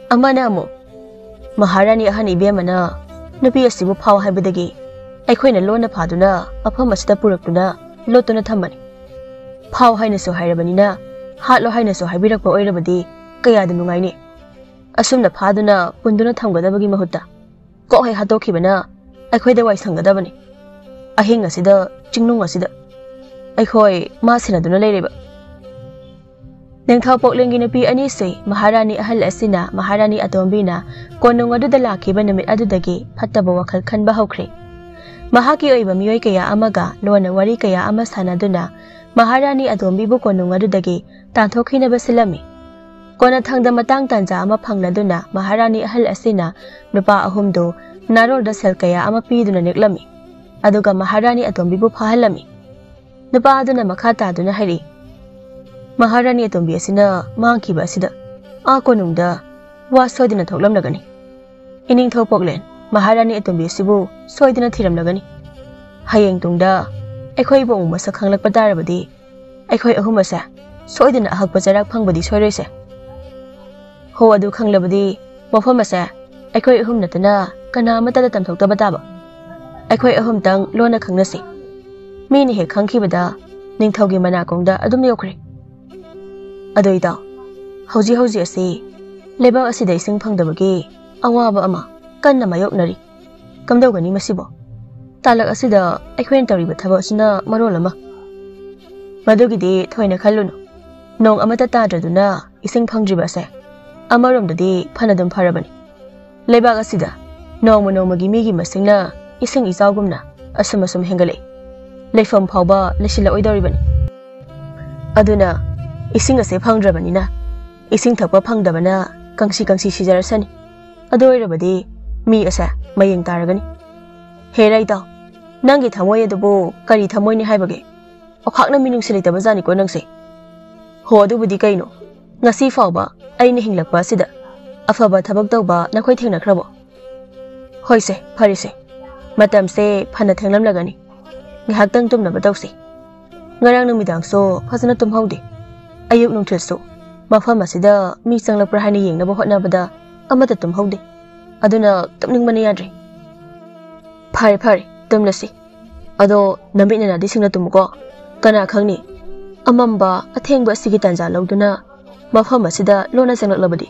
ꯑꯃꯅ ꯑꯃꯨꯛ, "ꯃꯍꯥꯔꯥꯅꯤ ꯑꯍꯟ ꯏꯕꯦꯝꯃꯅ ꯅꯨꯄꯤ ꯑꯁꯤꯕꯨ ꯐꯥꯎ ꯍꯥꯏꯕꯗꯒꯤ ꯑꯩꯈꯣꯏꯅ ꯂꯣꯟꯅ ꯐꯥꯗꯨꯅ ꯃꯐꯝ ꯑꯁꯤꯗ ꯄꯨꯔꯛꯇꯨꯅ ꯂꯣꯠꯇꯨꯅ ꯊꯝꯕꯅꯤ꯫ ꯐꯥꯎ ꯍꯥꯏꯅꯁꯨ ꯍꯥꯏꯔꯕꯅꯤꯅ, ꯍꯥꯠꯂꯣ ꯍꯥꯏꯅꯁꯨ ꯍꯥꯏꯕꯤꯔꯛꯄ ꯑꯣꯏꯔꯕꯗꯤ ꯀꯌꯥꯗ ꯅꯨꯡꯉꯥꯏꯅꯤ꯫ ꯑꯁꯨꯝꯅ ꯐꯥꯗꯨꯅ ꯄꯨꯟꯗꯨꯅ ꯊꯝꯒꯗꯕꯒꯤ ꯃꯍꯨꯠꯇ ꯀꯣꯛ ꯍꯦꯛ ꯍꯥꯠꯇꯣꯛꯈꯤꯕꯅ ꯑꯩꯈꯣꯏꯗ ꯋꯥꯏ ꯁꯪꯒꯗꯕꯅꯤ꯫ ꯑꯍꯤꯡ ꯑꯁꯤꯗ, ꯆꯤꯡꯅꯨꯡ ꯑꯁꯤꯗ ꯑꯩꯈꯣꯏ ꯃꯥ ꯁꯦꯟꯅꯗꯨꯅ ꯂꯩꯔꯤꯕ"꯫ ꯅꯤꯡꯊꯧ ꯄꯣꯛꯂꯦꯟꯒꯤ ꯅꯨꯄꯤ ꯑꯅꯤꯁꯤ ꯃꯍꯥꯔꯥꯅꯤ ꯑꯍꯜ ꯑꯁꯤꯅ ꯃꯍꯥꯔꯥꯅꯤ ꯑꯇꯣꯝꯕꯤꯅ ꯀꯣꯅꯨꯡ ꯑꯗꯨꯗ ꯂꯥꯛꯈꯤꯕ ꯅꯨꯃꯤꯠ ꯑꯗꯨꯗꯒꯤ ꯐꯠꯇꯕ ꯋꯥꯈꯜ ꯈꯟꯕ ꯍꯧꯈ꯭ꯔꯦ꯫ ꯃꯍꯥꯛꯀꯤ ꯑꯣꯏꯕ ꯃꯤꯑꯣꯏ ꯀꯌꯥ ꯑꯃꯒ ꯂꯣꯟꯅ ꯋꯥꯔꯤ ꯀꯌꯥ ꯑꯃ ꯁꯥꯟꯅꯗꯨꯅ ꯃꯍꯥꯔꯥꯅꯤ ꯑꯇꯣꯝꯕꯤꯕꯨ ꯀꯣꯅꯨꯡ ꯑꯗꯨꯗꯒꯤ ꯇꯥꯟꯊꯣꯛꯈꯤꯅꯕ ꯁꯤꯜꯂꯝꯃꯤ꯫ ꯀꯣꯟꯅꯊꯪꯗ ꯃꯇꯥꯡ ꯇꯥꯟꯖꯥ ꯑꯃ ꯐꯪꯂꯗꯨꯅ ꯃꯍꯥꯔꯥꯅꯤ ꯑꯍꯜ ꯑꯁꯤꯅ ꯅꯨꯄꯥ ꯑꯍꯨꯝꯗꯨ ꯅꯥꯔꯣꯜꯗ ꯁꯦꯜ ꯀꯌꯥ ꯑꯃ ꯄꯤꯗꯨꯅ ꯅꯦꯛꯂꯝꯃꯤ꯫ ꯑꯗꯨꯒ ꯃꯍꯥꯔꯥꯅꯤ ꯑꯇꯣꯝꯕꯤꯕꯨ ꯐꯥꯍꯜꯂꯝꯃꯤ꯫ ꯅꯨꯄꯥ ꯑꯗꯨꯅ ꯃꯈꯥ ꯇꯥꯗꯨꯅ ꯍꯥꯏꯔꯛꯏ, "ꯃꯍꯥꯔꯥꯅꯤ ꯑꯇꯣꯝꯕꯤ ꯑꯁꯤꯅ ꯃꯥꯡꯈꯤꯕ ꯑꯁꯤꯗ ꯑꯥ ꯀꯣꯅꯨꯡꯗ ꯋꯥ ꯁꯣꯏꯗꯅ ꯊꯣꯛꯂꯝꯂꯒꯅꯤ꯫ ꯏꯅꯤꯡꯊꯧ ꯄꯣꯛꯂꯦꯟ, ꯃꯍꯥꯔꯥꯅꯤ ꯑꯇꯣꯝꯕꯤ ꯑꯁꯤꯕꯨ ꯁꯣꯏꯗꯅ ꯊꯤꯔꯝꯂꯒꯅꯤ꯫ ꯍꯌꯦꯡ ꯇꯨꯡꯗ ꯑꯩꯈꯣꯏꯕꯨ ꯑꯃꯨꯛ ꯃꯁꯛ ꯈꯪꯂꯛꯄ ꯇꯥꯔꯕꯗꯤ ꯑꯩꯈꯣꯏ ꯑꯍꯨꯝ ꯑꯁꯦ ꯁꯣꯏꯗꯅ ꯑꯍꯛꯄ ꯆꯩꯔꯥꯛ ꯐꯪꯕꯗꯤ ꯁꯣꯏꯔꯣꯏꯁꯦ"꯫ "ꯍꯣ, ꯑꯗꯨ ꯈꯪꯂꯕꯗꯤ ꯃꯐꯝ ꯑꯁꯦ ꯑꯩꯈꯣꯏ ꯑꯍꯨꯝ ꯅꯠꯇꯅ ꯀꯅꯥ ꯑꯃꯠꯇꯗ ꯇꯝꯊꯣꯛꯇꯕ ꯇꯥꯕ꯫ ꯑꯩꯈꯣꯏ ꯑꯍꯨꯝꯇꯪ ꯂꯣꯟꯅ ꯈꯪꯅꯁꯤ꯫ ꯃꯤꯅ ꯍꯦꯛ ꯈꯪꯈꯤꯕꯗ ꯅꯤꯡꯊꯧꯒꯤ ꯃꯅꯥꯀꯣꯡꯗ ꯑꯗꯨꯝ ꯌꯧꯈ꯭ꯔꯦ꯫ ꯑꯗꯣ ꯏꯇꯥꯎ, ꯍꯧꯖꯤꯛ ꯍꯧꯖꯤꯛ ꯑꯁꯤ ꯂꯩꯕꯥꯛ ꯑꯁꯤꯗ ꯏꯁꯤꯡ ꯐꯪꯗꯕꯒꯤ ꯑꯋꯥꯕ ꯑꯃ ꯀꯟꯅ ꯃꯥꯌꯣꯛꯅꯔꯤ꯫ ꯀꯝꯗꯧꯒꯅꯤ ꯃꯁꯤꯕꯣ? ꯇꯥꯂꯛ ꯑꯁꯤꯗ ꯑꯩꯈꯣꯏꯅ ꯇꯧꯔꯤꯕ ꯊꯕꯛ ꯑꯁꯤꯅ ꯃꯔꯣꯜ ꯑꯃ"꯫ "ꯃꯗꯨꯒꯤꯗꯤ ꯊꯣꯏꯅ ꯈꯜꯂꯨꯅꯨ꯫ ꯅꯣꯡ ꯑꯃꯠꯇ ꯇꯥꯗ꯭ꯔꯗꯨꯅ ꯏꯁꯤꯡ ꯐꯪꯗ꯭ꯔꯤꯕ ꯑꯁꯦ ꯑꯃꯔꯣꯝꯗꯗꯤ ꯐꯅꯗꯨꯝ ꯐꯔꯕꯅꯤ꯫ ꯂꯩꯕꯥꯛ ꯑꯁꯤꯗ ꯅꯣꯡꯃ ꯅꯣꯡꯃꯒꯤ ꯃꯤꯒꯤ ꯃꯁꯤꯡꯅ ꯏꯁꯤꯡ ꯏꯆꯥꯎꯒꯨꯝꯅ ꯑꯁꯨꯝ ꯑꯁꯨꯝ ꯍꯦꯟꯒꯠꯂꯛꯏ꯫ ꯂꯩꯐꯝ ꯐꯥꯎꯕ ꯂꯩꯁꯤꯜꯂꯛꯑꯣꯏꯗꯧꯔꯤꯕꯅꯤ꯫ ꯑꯗꯨꯅ ꯏꯁꯤꯡ ꯑꯁꯦ ꯐꯪꯗ꯭ꯔꯕꯅꯤꯅ ꯏꯁꯤꯡ ꯊꯛꯄ ꯐꯪꯗꯕꯅ ꯀꯪꯁꯤ ꯀꯪꯁꯤ ꯁꯤꯖꯔꯁꯅꯤ꯫ ꯑꯗꯨ ꯑꯣꯏꯔꯕꯗꯤ ꯃꯤ ꯑꯁꯦ ꯃꯌꯦꯡ ꯇꯥꯔꯒꯅꯤ"꯫ "ꯍꯦꯔꯥ ꯏꯇꯥꯎ, ꯅꯪꯒꯤ ꯊꯃꯣꯏ ꯑꯗꯨꯕꯨ ꯀꯔꯤ ꯊꯃꯣꯏꯅꯤ ꯍꯥꯏꯕꯒꯦ? ꯑꯣꯈꯥꯛꯅ ꯃꯤꯅꯨꯡꯁꯤ ꯂꯩꯇꯕ ꯖꯥꯠꯅꯤꯀꯣ ꯅꯪꯁꯦ"꯫ "ꯍꯣ, ꯑꯗꯨꯕꯨꯗꯤ ꯀꯩꯅꯣ? ꯉꯁꯤ ꯐꯥꯎꯕ ꯑꯩꯅ ꯍꯤꯡꯂꯛꯄ ꯑꯁꯤꯗ ꯑꯐꯕ ꯊꯕꯛ ꯇꯧꯕ ꯅꯈꯣꯏ ꯊꯦꯡꯅꯈ꯭ꯔꯕꯣ? ꯍꯣꯏꯁꯦ, ꯐꯔꯦꯁꯦ꯫ ꯃꯇꯝꯁꯦ ꯐꯅ ꯊꯦꯡꯂꯝꯂꯒꯅꯤ꯫ ꯉꯥꯏꯍꯥꯛꯇꯪ ꯇꯨꯝꯅꯕ ꯇꯧꯁꯤ꯫ ꯉꯔꯥꯡ ꯅꯨꯃꯤꯗꯥꯡꯁꯨ ꯐꯖꯅ ꯇꯨꯝꯍꯧꯗꯦ꯫ ꯑꯌꯨꯛ ꯅꯨꯡꯊꯤꯜꯁꯨ ꯃꯐꯝ ꯑꯁꯤꯗ ꯃꯤ ꯆꯪꯂꯛꯄ꯭ꯔꯥ ꯍꯥꯏꯅ ꯌꯦꯡꯅꯕ ꯍꯣꯠꯅꯕꯗ ꯑꯃꯠꯇ ꯇꯨꯝꯍꯧꯗꯦ꯫ ꯑꯗꯨꯅ ꯇꯨꯝꯅꯤꯡꯕꯅ ꯌꯥꯗ꯭ꯔꯦ꯫ ꯐꯔꯦ, ꯐꯔꯦ, ꯇꯨꯝꯂꯁꯤ꯫ ꯑꯗꯣ ꯅꯃꯤꯠ ꯅꯅꯥꯗꯤ ꯁꯤꯡꯅ ꯇꯨꯝꯃꯨꯀꯣ꯫ ꯀꯅꯥ ꯈꯪꯅꯤ, ꯑꯃꯝꯕ ꯑꯊꯦꯡꯕ ꯑꯁꯤꯒꯤ ꯇꯥꯟꯖꯥ ꯂꯧꯗꯨꯅ ꯃꯐꯝ ꯑꯁꯤꯗ ꯂꯣꯟꯅ ꯆꯪꯂꯛꯂꯕꯗꯤ?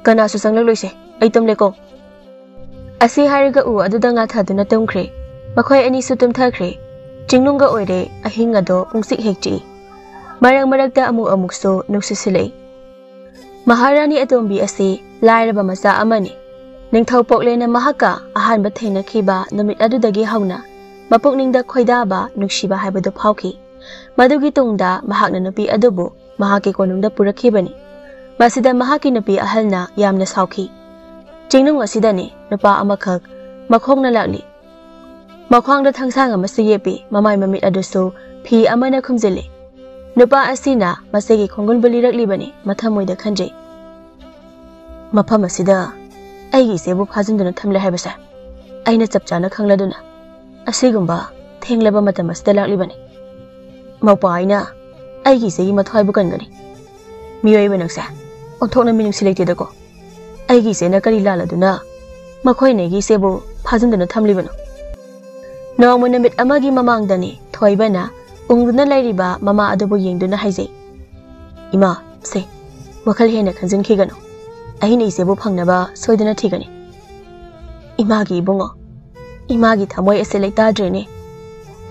ꯀꯅꯥꯁꯨ ꯆꯪꯂꯛꯂꯣꯏꯁꯦ, ꯑꯩ ꯇꯨꯝꯂꯦꯀꯣ꯫ ꯑꯁꯤ ꯍꯥꯏꯔꯒ ꯎ ꯑꯗꯨꯗ ꯉꯥꯊꯗꯨꯅ ꯇꯨꯝꯈ꯭ꯔꯦ꯫ ꯃꯈꯣꯏ ꯑꯅꯤꯁꯨ ꯇꯨꯝꯊꯈ꯭ꯔꯦ꯫ ꯆꯤꯡꯅꯨꯡꯒ ꯑꯣꯏꯔꯦ, ꯑꯍꯤꯡ ꯑꯗꯣ ꯄꯨꯡꯆꯤꯛ ꯍꯦꯛ ꯆꯤꯛꯏ꯫ ꯃꯔꯛ ꯃꯔꯛꯇ ꯑꯃꯨꯛ ꯑꯃꯨꯛꯁꯨ ꯅꯨꯡꯁꯤꯠ ꯁꯤꯜꯂꯛꯏ꯫ ꯃꯍꯥꯔꯥꯅꯤ ꯑꯇꯣꯝꯕꯤ ꯑꯁꯤ ꯂꯥꯏꯔꯕ ꯃꯆꯥ ꯑꯃꯅꯤ꯫ ꯅꯤꯡꯊꯧ ꯄꯣꯛꯂꯦꯅ ꯃꯍꯥꯛꯀ ꯑꯍꯥꯟꯕ ꯊꯦꯡꯅꯈꯤꯕ ꯅꯨꯃꯤꯠ ꯑꯗꯨꯗꯒꯤ ꯍꯧꯅ ꯃꯄꯨꯛꯅꯤꯡꯗ ꯈꯣꯏꯗꯥꯕ, ꯅꯨꯡꯁꯤꯕ ꯍꯥꯏꯕꯗꯨ ꯐꯥꯎꯈꯤ꯫ ꯃꯗꯨꯒꯤ ꯇꯨꯡꯗ ꯃꯍꯥꯛꯅ ꯅꯨꯄꯤ ꯑꯗꯨꯕꯨ ꯃꯍꯥꯛꯀꯤ ꯀꯣꯅꯨꯡꯗ ꯄꯨꯔꯛꯈꯤꯕꯅꯤ꯫ ꯃꯁꯤꯗ ꯃꯍꯥꯛꯀꯤ ꯅꯨꯄꯤ ꯑꯍꯜꯅ ꯌꯥꯝꯅ ꯁꯥꯎꯈꯤ꯫ ꯆꯤꯡꯅꯨꯡ ꯑꯁꯤꯗꯅꯤ ꯅꯨꯄꯥ ꯑꯃꯈꯛ ꯃꯈꯣꯡꯅ ꯂꯥꯛꯂꯤ꯫ ꯃꯈ꯭ꯋꯥꯡꯗ ꯊꯥꯡꯁꯥꯡ ꯑꯃꯁꯨ ꯌꯦꯞꯄꯤ, ꯃꯃꯥꯏ ꯃꯃꯤꯠ ꯑꯗꯨꯁꯨ ꯐꯤ ꯑꯃꯅ ꯈꯨꯝꯖꯤꯜꯂꯤ꯫ ꯅꯨꯄꯥ ꯑꯁꯤꯅ ꯃꯁꯤꯒꯤ ꯈꯣꯡꯒꯨꯟꯕꯨ ꯂꯤꯔꯛꯂꯤꯕꯅꯤ, ꯃꯊꯃꯣꯏꯗ ꯈꯟꯖꯩ꯫ ꯃꯐꯝ ꯑꯁꯤꯗ ꯑꯩꯒꯤ ꯏꯆꯦꯕꯨ ꯐꯥꯖꯤꯟꯗꯨꯅ ꯊꯝꯂꯦ ꯍꯥꯏꯕꯁꯦ ꯑꯩꯅ ꯆꯞ ꯆꯥꯅ ꯈꯪꯂꯗꯨꯅ ꯑꯁꯤꯒꯨꯝꯕ ꯊꯦꯡꯂꯕ ꯃꯇꯝ ꯑꯁꯤꯗ ꯂꯥꯛꯂꯤꯕꯅꯤ꯫ ꯃꯧꯄꯥ ꯑꯩꯅ ꯑꯩꯒꯤ ꯏꯆꯦꯒꯤ ꯃꯊ꯭ꯋꯥꯏꯕꯨ ꯀꯟꯒꯅꯤ꯫ ꯃꯤꯑꯣꯏꯕ ꯅꯪꯁꯦ ꯑꯣꯟꯊꯣꯛꯅ ꯃꯤꯅꯨꯡꯁꯤ ꯂꯩꯇꯦꯗꯀꯣ꯫ ꯑꯩꯒꯤ ꯏꯆꯦꯅ ꯀꯔꯤ ꯂꯥꯜꯂꯗꯨꯅ ꯃꯈꯣꯏꯅ ꯑꯩꯒꯤ ꯏꯆꯦꯕꯨ ꯐꯥꯖꯤꯟꯗꯨꯅ ꯊꯝꯂꯤꯕꯅꯣ? ꯅꯣꯡꯃ ꯅꯨꯃꯤꯠ ꯑꯃꯒꯤ ꯃꯃꯥꯡꯗꯅꯤ ꯊꯣꯏꯕꯅ ꯎꯪꯗꯨꯅ ꯂꯩꯔꯤꯕ ꯃꯃꯥ ꯑꯗꯨꯕꯨ ꯌꯦꯡꯗꯨꯅ ꯍꯥꯏꯖꯩ, "ꯏꯃꯥ, ꯁꯦ, ꯋꯥꯈꯜ ꯍꯦꯟꯅ ꯈꯟꯖꯤꯟꯈꯤꯒꯅꯨ꯫ ꯑꯩꯅ ꯏꯆꯦꯕꯨ ꯐꯪꯅꯕ ꯁꯣꯏꯗꯅ ꯊꯤꯒꯅꯤ꯫" "ꯏꯃꯥꯒꯤ ꯏꯕꯨꯡꯉꯣ, ꯏꯃꯥꯒꯤ ꯊꯃꯣꯏ ꯑꯁꯤ ꯂꯩꯇꯥꯗ꯭ꯔꯦꯅꯦ꯫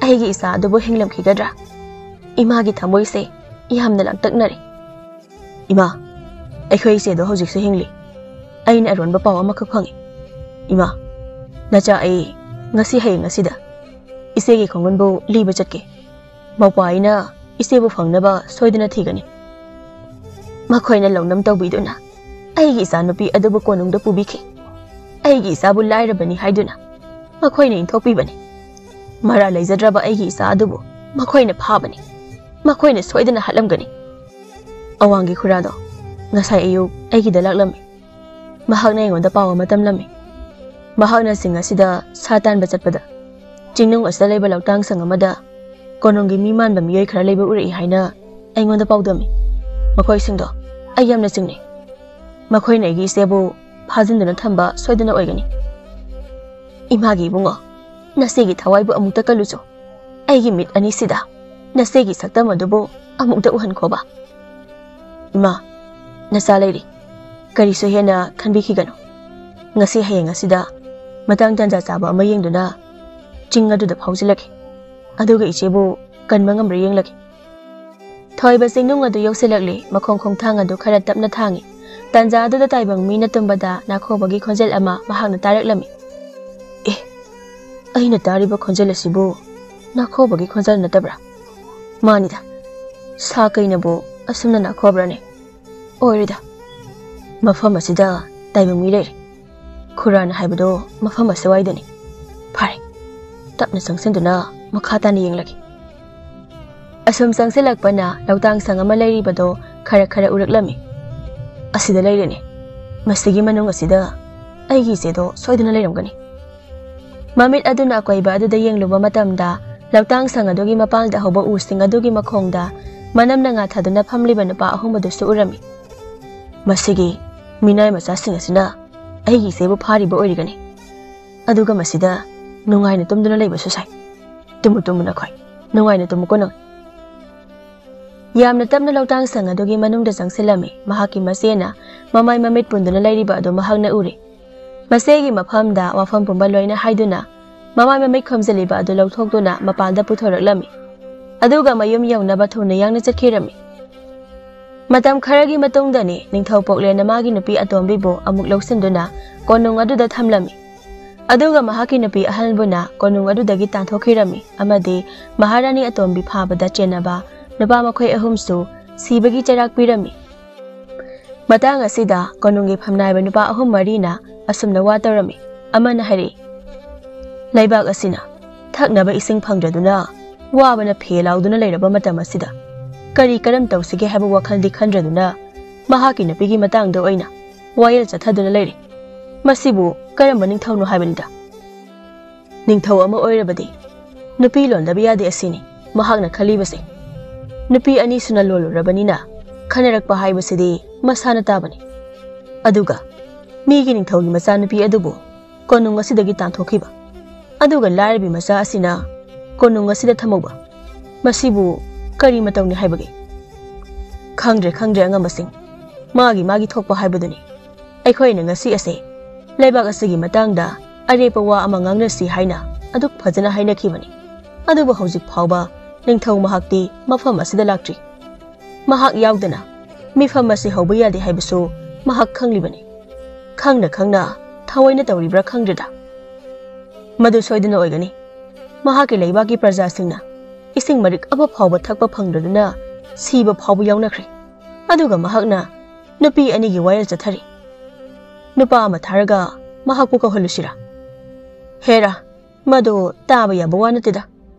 ꯑꯩꯒꯤ ꯏꯆꯥ ꯑꯗꯨꯕꯨ ꯍꯤꯡꯂꯝꯈꯤꯒꯗ꯭ꯔꯥ? ꯏꯃꯥꯒꯤ ꯊꯃꯣꯏꯁꯦ ꯌꯥꯝꯅ ꯂꯥꯡꯇꯛꯅꯔꯦ꯫" "ꯏꯃꯥ, ꯑꯩꯈꯣꯏ ꯏꯆꯦꯗꯣ ꯍꯧꯖꯤꯛꯁꯨ ꯍꯤꯡꯂꯤ꯫ ꯑꯩꯅ ꯑꯔꯣꯟꯕ ꯄꯥꯎ ꯑꯃꯈꯛ ꯐꯪꯉꯤ꯫ ꯏꯃꯥ, ꯅꯆꯥ ꯑꯩ ꯉꯁꯤ ꯍꯌꯦꯡ ꯑꯁꯤꯗ ꯏꯆꯦꯒꯤ ꯈꯣꯡꯒꯨꯟꯕꯨ ꯂꯤꯕ ꯆꯠꯀꯦ꯫ ꯃꯧꯄꯥ ꯑꯩꯅ ꯏꯆꯦꯕꯨ ꯐꯪꯅꯕ ꯁꯣꯏꯗꯅ ꯊꯤꯒꯅꯤ꯫" ꯃꯈꯣꯏꯅ ꯂꯧꯅꯝ ꯇꯧꯕꯤꯗꯨꯅ ꯑꯩꯒꯤ ꯏꯆꯥꯅꯨꯄꯤ ꯑꯗꯨꯕꯨ ꯀꯣꯅꯨꯡꯗ ꯄꯨꯕꯤꯈꯤ꯫ ꯑꯩꯒꯤ ꯏꯆꯥꯕꯨ ꯂꯥꯏꯔꯕꯅꯤ ꯍꯥꯏꯗꯨꯅ ꯃꯈꯣꯏꯅ ꯏꯟꯊꯣꯛꯄꯤꯕꯅꯤ꯫ ꯃꯔꯥ ꯂꯩꯖꯗ꯭ꯔꯕ ꯑꯩꯒꯤ ꯏꯆꯥ ꯑꯗꯨꯕꯨ ꯃꯈꯣꯏꯅ ꯐꯥꯕꯅꯤ꯫ ꯃꯈꯣꯏꯅ ꯁꯣꯏꯗꯅ ꯍꯥꯠꯂꯝꯒꯅꯤ꯫ ꯑꯋꯥꯡꯒꯤ ꯈꯨꯔꯥꯗꯣ ꯉꯁꯥꯏ ꯑꯌꯨꯛ ꯑꯩꯒꯤꯗ ꯂꯥꯛꯂꯝꯃꯤ꯫ ꯃꯍꯥꯛꯅ ꯑꯩꯉꯣꯟꯗ ꯄꯥꯎ ꯑꯃ ꯇꯝꯂꯝꯃꯤ꯫ ꯃꯍꯥꯛꯅ ꯆꯤꯡ ꯑꯁꯤꯗ ꯁꯥ ꯇꯥꯟꯕ ꯆꯠꯄꯗ ꯆꯤꯡꯅꯨꯡ ꯑꯁꯤꯗ ꯂꯩꯕ ꯂꯧꯇꯥꯡ ꯁꯪ ꯑꯃꯗ ꯀꯣꯅꯨꯡꯒꯤ ꯃꯤ ꯃꯥꯟꯕ ꯃꯤꯑꯣꯏ ꯈꯔ ꯂꯩꯕ ꯎꯔꯛꯏ ꯍꯥꯏꯅ ꯑꯩꯉꯣꯟꯗ ꯄꯥꯎꯗꯝꯃꯤ꯫ ꯃꯈꯣꯏꯁꯤꯡꯗꯣ ꯑꯩ ꯌꯥꯝꯅ ꯆꯤꯡꯅꯩ꯫ ꯃꯈꯣꯏꯅ ꯑꯩꯒꯤ ꯏꯆꯦꯕꯨ ꯐꯥꯖꯤꯟꯗꯨꯅ ꯊꯝꯕ ꯁꯣꯏꯗꯅ ꯑꯣꯏꯒꯅꯤ꯫ ꯏꯃꯥꯒꯤ ꯏꯕꯨꯡꯉꯣ, ꯅꯆꯦꯒꯤ ꯊꯋꯥꯏꯕꯨ ꯑꯃꯨꯛꯇ ꯀꯜꯂꯨꯆꯣ꯫ ꯑꯩꯒꯤ ꯃꯤꯠ ꯑꯅꯤꯁꯤꯗ ꯅꯆꯦꯒꯤ ꯁꯛꯇꯝ ꯑꯗꯨꯕꯨ ꯑꯃꯨꯛꯇ ꯎꯍꯟꯈꯣꯕ꯫ ꯏꯃꯥ, ꯅꯆꯥ ꯂꯩꯔꯤ꯫ ꯀꯔꯤꯁꯨ ꯍꯦꯟꯅ ꯈꯟꯕꯤꯈꯤꯒꯅꯨ꯫ ꯉꯁꯤ ꯍꯌꯦꯡ ꯑꯁꯤꯗ ꯃꯇꯥꯡ ꯇꯥꯟꯖꯥ ꯆꯥꯕ ꯑꯃ ꯌꯦꯡꯗꯨꯅ ꯆꯤꯡ ꯑꯗꯨꯗ ꯐꯥꯎꯖꯤꯜꯂꯛꯀꯦ꯫ ꯑꯗꯨꯒ ꯏꯆꯦꯕꯨ ꯀꯟꯕ ꯉꯝꯕ꯭ꯔꯥ ꯌꯦꯡꯂꯒꯦ꯫ ꯊꯣꯏꯕ ꯆꯤꯡꯅꯨꯡ ꯑꯗꯨ ꯌꯧꯁꯤꯜꯂꯛꯂꯦ꯫ ꯃꯈꯣꯡ ꯈꯣꯡꯊꯥꯡ ꯑꯗꯨ ꯈꯔ ꯇꯞꯅ ꯊꯥꯡꯏ꯫ ꯇꯥꯟꯖꯥ ꯑꯗꯨꯗ ꯇꯥꯏꯕꯪ ꯃꯤꯅ ꯇꯨꯝꯕꯗ ꯅꯥꯈꯣꯕꯒꯤ ꯈꯣꯟꯖꯦꯜ ꯑꯃ ꯃꯍꯥꯛꯅ ꯇꯥꯔꯛꯂꯝꯃꯤ꯫ ꯑꯦ, ꯑꯩꯅ ꯇꯥꯔꯤꯕ ꯈꯣꯟꯖꯦꯜ ꯑꯁꯤꯕꯨ ꯅꯥꯈꯣꯕꯒꯤ ꯈꯣꯟꯖꯦꯜ ꯅꯠꯇꯕ꯭ꯔꯥ? ꯃꯥꯅꯤꯗ, ꯁꯥ ꯀꯩꯅꯕꯨ ꯑꯁꯨꯝꯅ ꯅꯥꯈꯣꯕ꯭ꯔꯅꯦ? ꯑꯣꯏꯔꯣꯏꯗ, ꯃꯐꯝ ꯑꯁꯤꯗ ꯇꯥꯏꯕꯪ ꯃꯤ ꯂꯩꯔꯦ꯫ ꯈꯨꯔꯥꯅ ꯍꯥꯏꯕꯗꯣ ꯃꯐꯝ ꯑꯁꯤꯋꯥꯏꯗꯅꯤ꯫ ꯐꯔꯦ, ꯇꯞꯅ ꯆꯪꯁꯤꯟꯗꯨꯅ ꯃꯈꯥ ꯇꯥꯅ ꯌꯦꯡꯂꯒꯦ꯫ ꯑꯁꯨꯝ ꯆꯪꯁꯤꯜꯂꯛꯄꯅ ꯂꯧꯇꯥꯡ ꯁꯪ ꯑꯃ ꯂꯩꯔꯤꯕꯗꯣ ꯈꯔ ꯈꯔ ꯎꯔꯛꯂꯝꯃꯤ꯫ ꯑꯁꯤꯗ ꯂꯩꯔꯦꯅꯦ꯫ ꯃꯁꯤꯒꯤ ꯃꯅꯨꯡ ꯑꯁꯤꯗ ꯑꯩꯒꯤ ꯏꯆꯦꯗꯣ ꯁꯣꯏꯗꯅ ꯂꯩꯔꯝꯒꯅꯤ꯫ ꯃꯃꯤꯠ ꯑꯗꯨꯅ ꯑꯀꯣꯏꯕ ꯑꯗꯨꯗ ꯌꯦꯡꯂꯨꯕ ꯃꯇꯝꯗ ꯂꯧꯇꯥꯡ ꯁꯪ ꯑꯗꯨꯒꯤ ꯃꯄꯥꯟꯗ ꯍꯧꯕ ꯎꯁꯤꯡ ꯑꯗꯨꯒꯤ ꯃꯈꯣꯡꯗ ꯃꯅꯝꯅ ꯉꯥꯊꯗꯨꯅ ꯐꯝꯂꯤꯕ ꯅꯨꯄꯥ ꯑꯍꯨꯝ ꯑꯗꯨꯁꯨ ꯎꯔꯝꯃꯤ꯫ ꯃꯁꯤꯒꯤ ꯃꯤꯅꯥꯏ ꯃꯆꯥꯁꯤꯡ ꯑꯁꯤꯅ ꯑꯩꯒꯤ ꯏꯆꯦꯕꯨ ꯐꯥꯔꯤꯕ ꯑꯣꯏꯔꯤꯒꯅꯤ꯫ ꯑꯗꯨꯒ ꯃꯁꯤꯗ ꯅꯨꯡꯉꯥꯏꯅ ꯇꯨꯝꯗꯨꯅ ꯂꯩꯕꯁꯨ ꯁꯥꯏ꯫ ꯇꯨꯝꯃꯨ, ꯇꯨꯝꯃꯨ ꯅꯈꯣꯏ꯫ ꯅꯨꯡꯉꯥꯏꯅ ꯇꯨꯝꯃꯨꯀꯣ ꯅꯪ꯫ ꯌꯥꯝꯅ ꯇꯞꯅ ꯂꯧꯇꯥꯡ ꯁꯪ ꯑꯗꯨꯒꯤ ꯃꯅꯨꯡꯗ ꯆꯪꯁꯤꯜꯂꯝꯃꯤ꯫ ꯃꯍꯥꯛꯀꯤ ꯃꯆꯦꯅ ꯃꯃꯥꯏ ꯃꯃꯤꯠ ꯄꯨꯟꯗꯨꯅ ꯂꯩꯔꯤꯕ ꯑꯗꯨ ꯃꯍꯥꯛꯅ ꯎꯔꯦ꯫ ꯃꯆꯦꯒꯤ ꯃꯐꯝꯗ ꯋꯥꯐꯝ ꯄꯨꯝꯕ ꯂꯣꯏꯅ ꯍꯥꯏꯗꯨꯅ ꯃꯃꯥꯏ ꯃꯃꯤꯠ ꯈꯨꯝꯖꯤꯜꯂꯤꯕ ꯑꯗꯨ ꯂꯧꯊꯣꯛꯇꯨꯅ ꯃꯄꯥꯟꯗ ꯄꯨꯊꯣꯔꯛꯂꯝꯃꯤ꯫ ꯑꯗꯨꯒ ꯃꯌꯨꯝ ꯌꯧꯅꯕ ꯊꯨꯅ ꯌꯥꯡꯅ ꯆꯠꯈꯤꯔꯝꯃꯤ꯫ ꯃꯇꯝ ꯈꯔꯒꯤ ꯃꯇꯨꯡꯗꯅꯤ ꯅꯤꯡꯊꯧ ꯄꯣꯛꯂꯦꯅ ꯃꯥꯒꯤ ꯅꯨꯄꯤ ꯑꯇꯣꯝꯕꯤꯕꯨ ꯑꯃꯨꯛ ꯂꯧꯁꯤꯟꯗꯨꯅ ꯀꯣꯅꯨꯡ ꯑꯗꯨꯗ ꯊꯝꯂꯝꯃꯤ꯫ ꯑꯗꯨꯒ ꯃꯍꯥꯛꯀꯤ ꯅꯨꯄꯤ ꯑꯍꯜꯕꯨꯅ ꯀꯣꯅꯨꯡ ꯑꯗꯨꯗꯒꯤ ꯇꯥꯟꯊꯣꯛꯈꯤꯔꯝꯃꯤ ꯑꯃꯗꯤ ꯃꯍꯥꯔꯥꯅꯤ ꯑꯇꯣꯝꯕꯤ ꯐꯥꯕꯗ ꯆꯦꯟꯅꯕ ꯅꯨꯄꯥ ꯃꯈꯣꯏ ꯑꯍꯨꯝꯁꯨ ꯁꯤꯕꯒꯤ ꯆꯩꯔꯥꯛ ꯄꯤꯔꯝꯃꯤ꯫ ꯃꯇꯥꯡ ꯑꯁꯤꯗ ꯀꯣꯅꯨꯡꯒꯤ ꯐꯝꯅꯥꯏꯕ ꯅꯨꯄꯥ ꯑꯍꯨꯝ ꯃꯔꯤꯅ ꯑꯁꯨꯝꯅ ꯋꯥ ꯇꯧꯔꯝꯃꯤ꯫ ꯑꯃꯅ ꯍꯥꯏꯔꯛꯏ, "ꯂꯩꯕꯥꯛ ꯑꯁꯤꯅ ꯊꯛꯅꯕ ꯏꯁꯤꯡ ꯐꯪꯗ꯭ꯔꯗꯨꯅ ꯋꯥꯕꯅ ꯐꯦ ꯂꯥꯎꯗꯨꯅ ꯂꯩꯔꯕ ꯃꯇꯝ ꯑꯁꯤꯗ ꯀꯔꯤ ꯀꯔꯝ ꯇꯧꯁꯤꯒꯦ ꯍꯥꯏꯕ ꯋꯥꯈꯜꯗꯤ ꯈꯟꯗ꯭ꯔꯗꯨꯅ ꯃꯍꯥꯛꯀꯤ ꯅꯨꯄꯤꯒꯤ ꯃꯇꯥꯡꯗ ꯑꯣꯏꯅ ꯋꯥꯌꯦꯜ ꯆꯠꯊꯗꯨꯅ ꯂꯩꯔꯤ꯫ ꯃꯁꯤꯕꯨ ꯀꯔꯝꯕ ꯅꯤꯡꯊꯧꯅꯣ ꯍꯥꯏꯕꯅꯤꯗ? ꯅꯤꯡꯊꯧ ꯑꯃ ꯑꯣꯏꯔꯕꯗꯤ ꯅꯨꯄꯤ ꯂꯣꯟꯗꯕ ꯌꯥꯗꯦ ꯑꯁꯤꯅꯤ ꯃꯍꯥꯛꯅ ꯈꯜꯂꯤꯕꯁꯦ꯫ ꯅꯨꯄꯤ ꯑꯅꯤꯁꯨꯅ ꯂꯣꯜꯂꯨꯔꯕꯅꯤꯅ ꯈꯟꯅꯔꯛꯄ ꯍꯥꯏꯕꯁꯤꯗꯤ ꯃꯁꯥꯅ ꯇꯥꯕꯅꯤ꯫ ꯑꯗꯨꯒ ꯃꯤꯒꯤ ꯅꯤꯡꯊꯧꯒꯤ ꯃꯆꯥꯅꯨꯄꯤ ꯑꯗꯨꯕꯨ ꯀꯣꯅꯨꯡ ꯑꯁꯤꯗꯒꯤ ꯇꯥꯟꯊꯣꯛꯈꯤꯕ, ꯑꯗꯨꯒ ꯂꯥꯏꯔꯕꯤ ꯃꯆꯥ ꯑꯁꯤꯅ ꯀꯣꯅꯨꯡ ꯑꯁꯤꯗ ꯊꯝꯍꯧꯕ, ꯃꯁꯤꯕꯨ ꯀꯔꯤ ꯃꯇꯧꯅꯤ ꯍꯥꯏꯕꯒꯦ? ꯈꯪꯗ꯭ꯔꯦ, ꯈꯪꯗ꯭ꯔꯦ, ꯑꯉꯝꯕꯁꯤꯡ, ꯃꯥꯒꯤ ꯃꯥꯒꯤ ꯊꯣꯛꯄ ꯍꯥꯏꯕꯗꯨꯅꯤ꯫ ꯑꯩꯈꯣꯏꯅ ꯉꯁꯤ ꯑꯁꯦ ꯂꯩꯕꯥꯛ ꯑꯁꯤꯒꯤ ꯃꯇꯥꯡꯗ ꯑꯔꯦꯞꯄ ꯋꯥ ꯑꯃ ꯉꯥꯡꯅꯁꯤ ꯍꯥꯏꯅ ꯑꯗꯨꯛ ꯐꯖꯅ ꯍꯥꯏꯅꯈꯤꯕꯅꯤ꯫ ꯑꯗꯨꯕꯨ ꯍꯧꯖꯤꯛ ꯐꯥꯎꯕ ꯅꯤꯡꯊꯧ ꯃꯍꯥꯛꯇꯤ ꯃꯐꯝ ꯑꯁꯤꯗ ꯂꯥꯛꯇ꯭ꯔꯤ꯫ ꯃꯍꯥꯛ ꯌꯥꯎꯗꯅ ꯃꯤꯐꯝ ꯑꯁꯤ ꯍꯧꯕ ꯌꯥꯗꯦ ꯍꯥꯏꯕꯁꯨ ꯃꯍꯥꯛ ꯈꯪꯂꯤꯕꯅꯤ꯫ ꯈꯪꯅ ꯈꯪꯅ ꯊꯑꯣꯏꯅ ꯇꯧꯔꯤꯕ꯭ꯔꯥ ꯈꯪꯗ꯭ꯔꯦꯗ꯫ ꯃꯗꯨ ꯁꯣꯏꯗꯅ ꯑꯣꯏꯒꯅꯤ꯫ ꯃꯍꯥꯛꯀꯤ ꯂꯩꯕꯥꯛꯀꯤ ꯄ꯭ꯔꯖꯥꯁꯤꯡꯅ ꯏꯁꯤꯡ ꯃꯔꯤꯛ ꯑꯃ ꯐꯥꯎꯕ ꯊꯛꯄ ꯐꯪꯗꯗꯨꯅ ꯁꯤꯕ ꯐꯥꯎꯕ ꯌꯥꯎꯅꯈ꯭ꯔꯦ꯫ ꯑꯗꯨꯒ ꯃꯍꯥꯛꯅ ꯅꯨꯄꯤ ꯑꯅꯤꯒꯤ ꯋꯥꯌꯦꯜ ꯆꯠꯊꯔꯤ꯫ ꯅꯨꯄꯥ ꯑꯃ ꯊꯥꯔꯒ ꯃꯍꯥꯛꯄꯨ ꯀꯧꯍꯜꯂꯨꯁꯤꯔꯥ? ꯍꯦꯔꯥ, ꯃꯗꯨ ꯇꯥꯕ ꯌꯥꯕ ꯋꯥ ꯅꯠꯇꯦꯗ꯫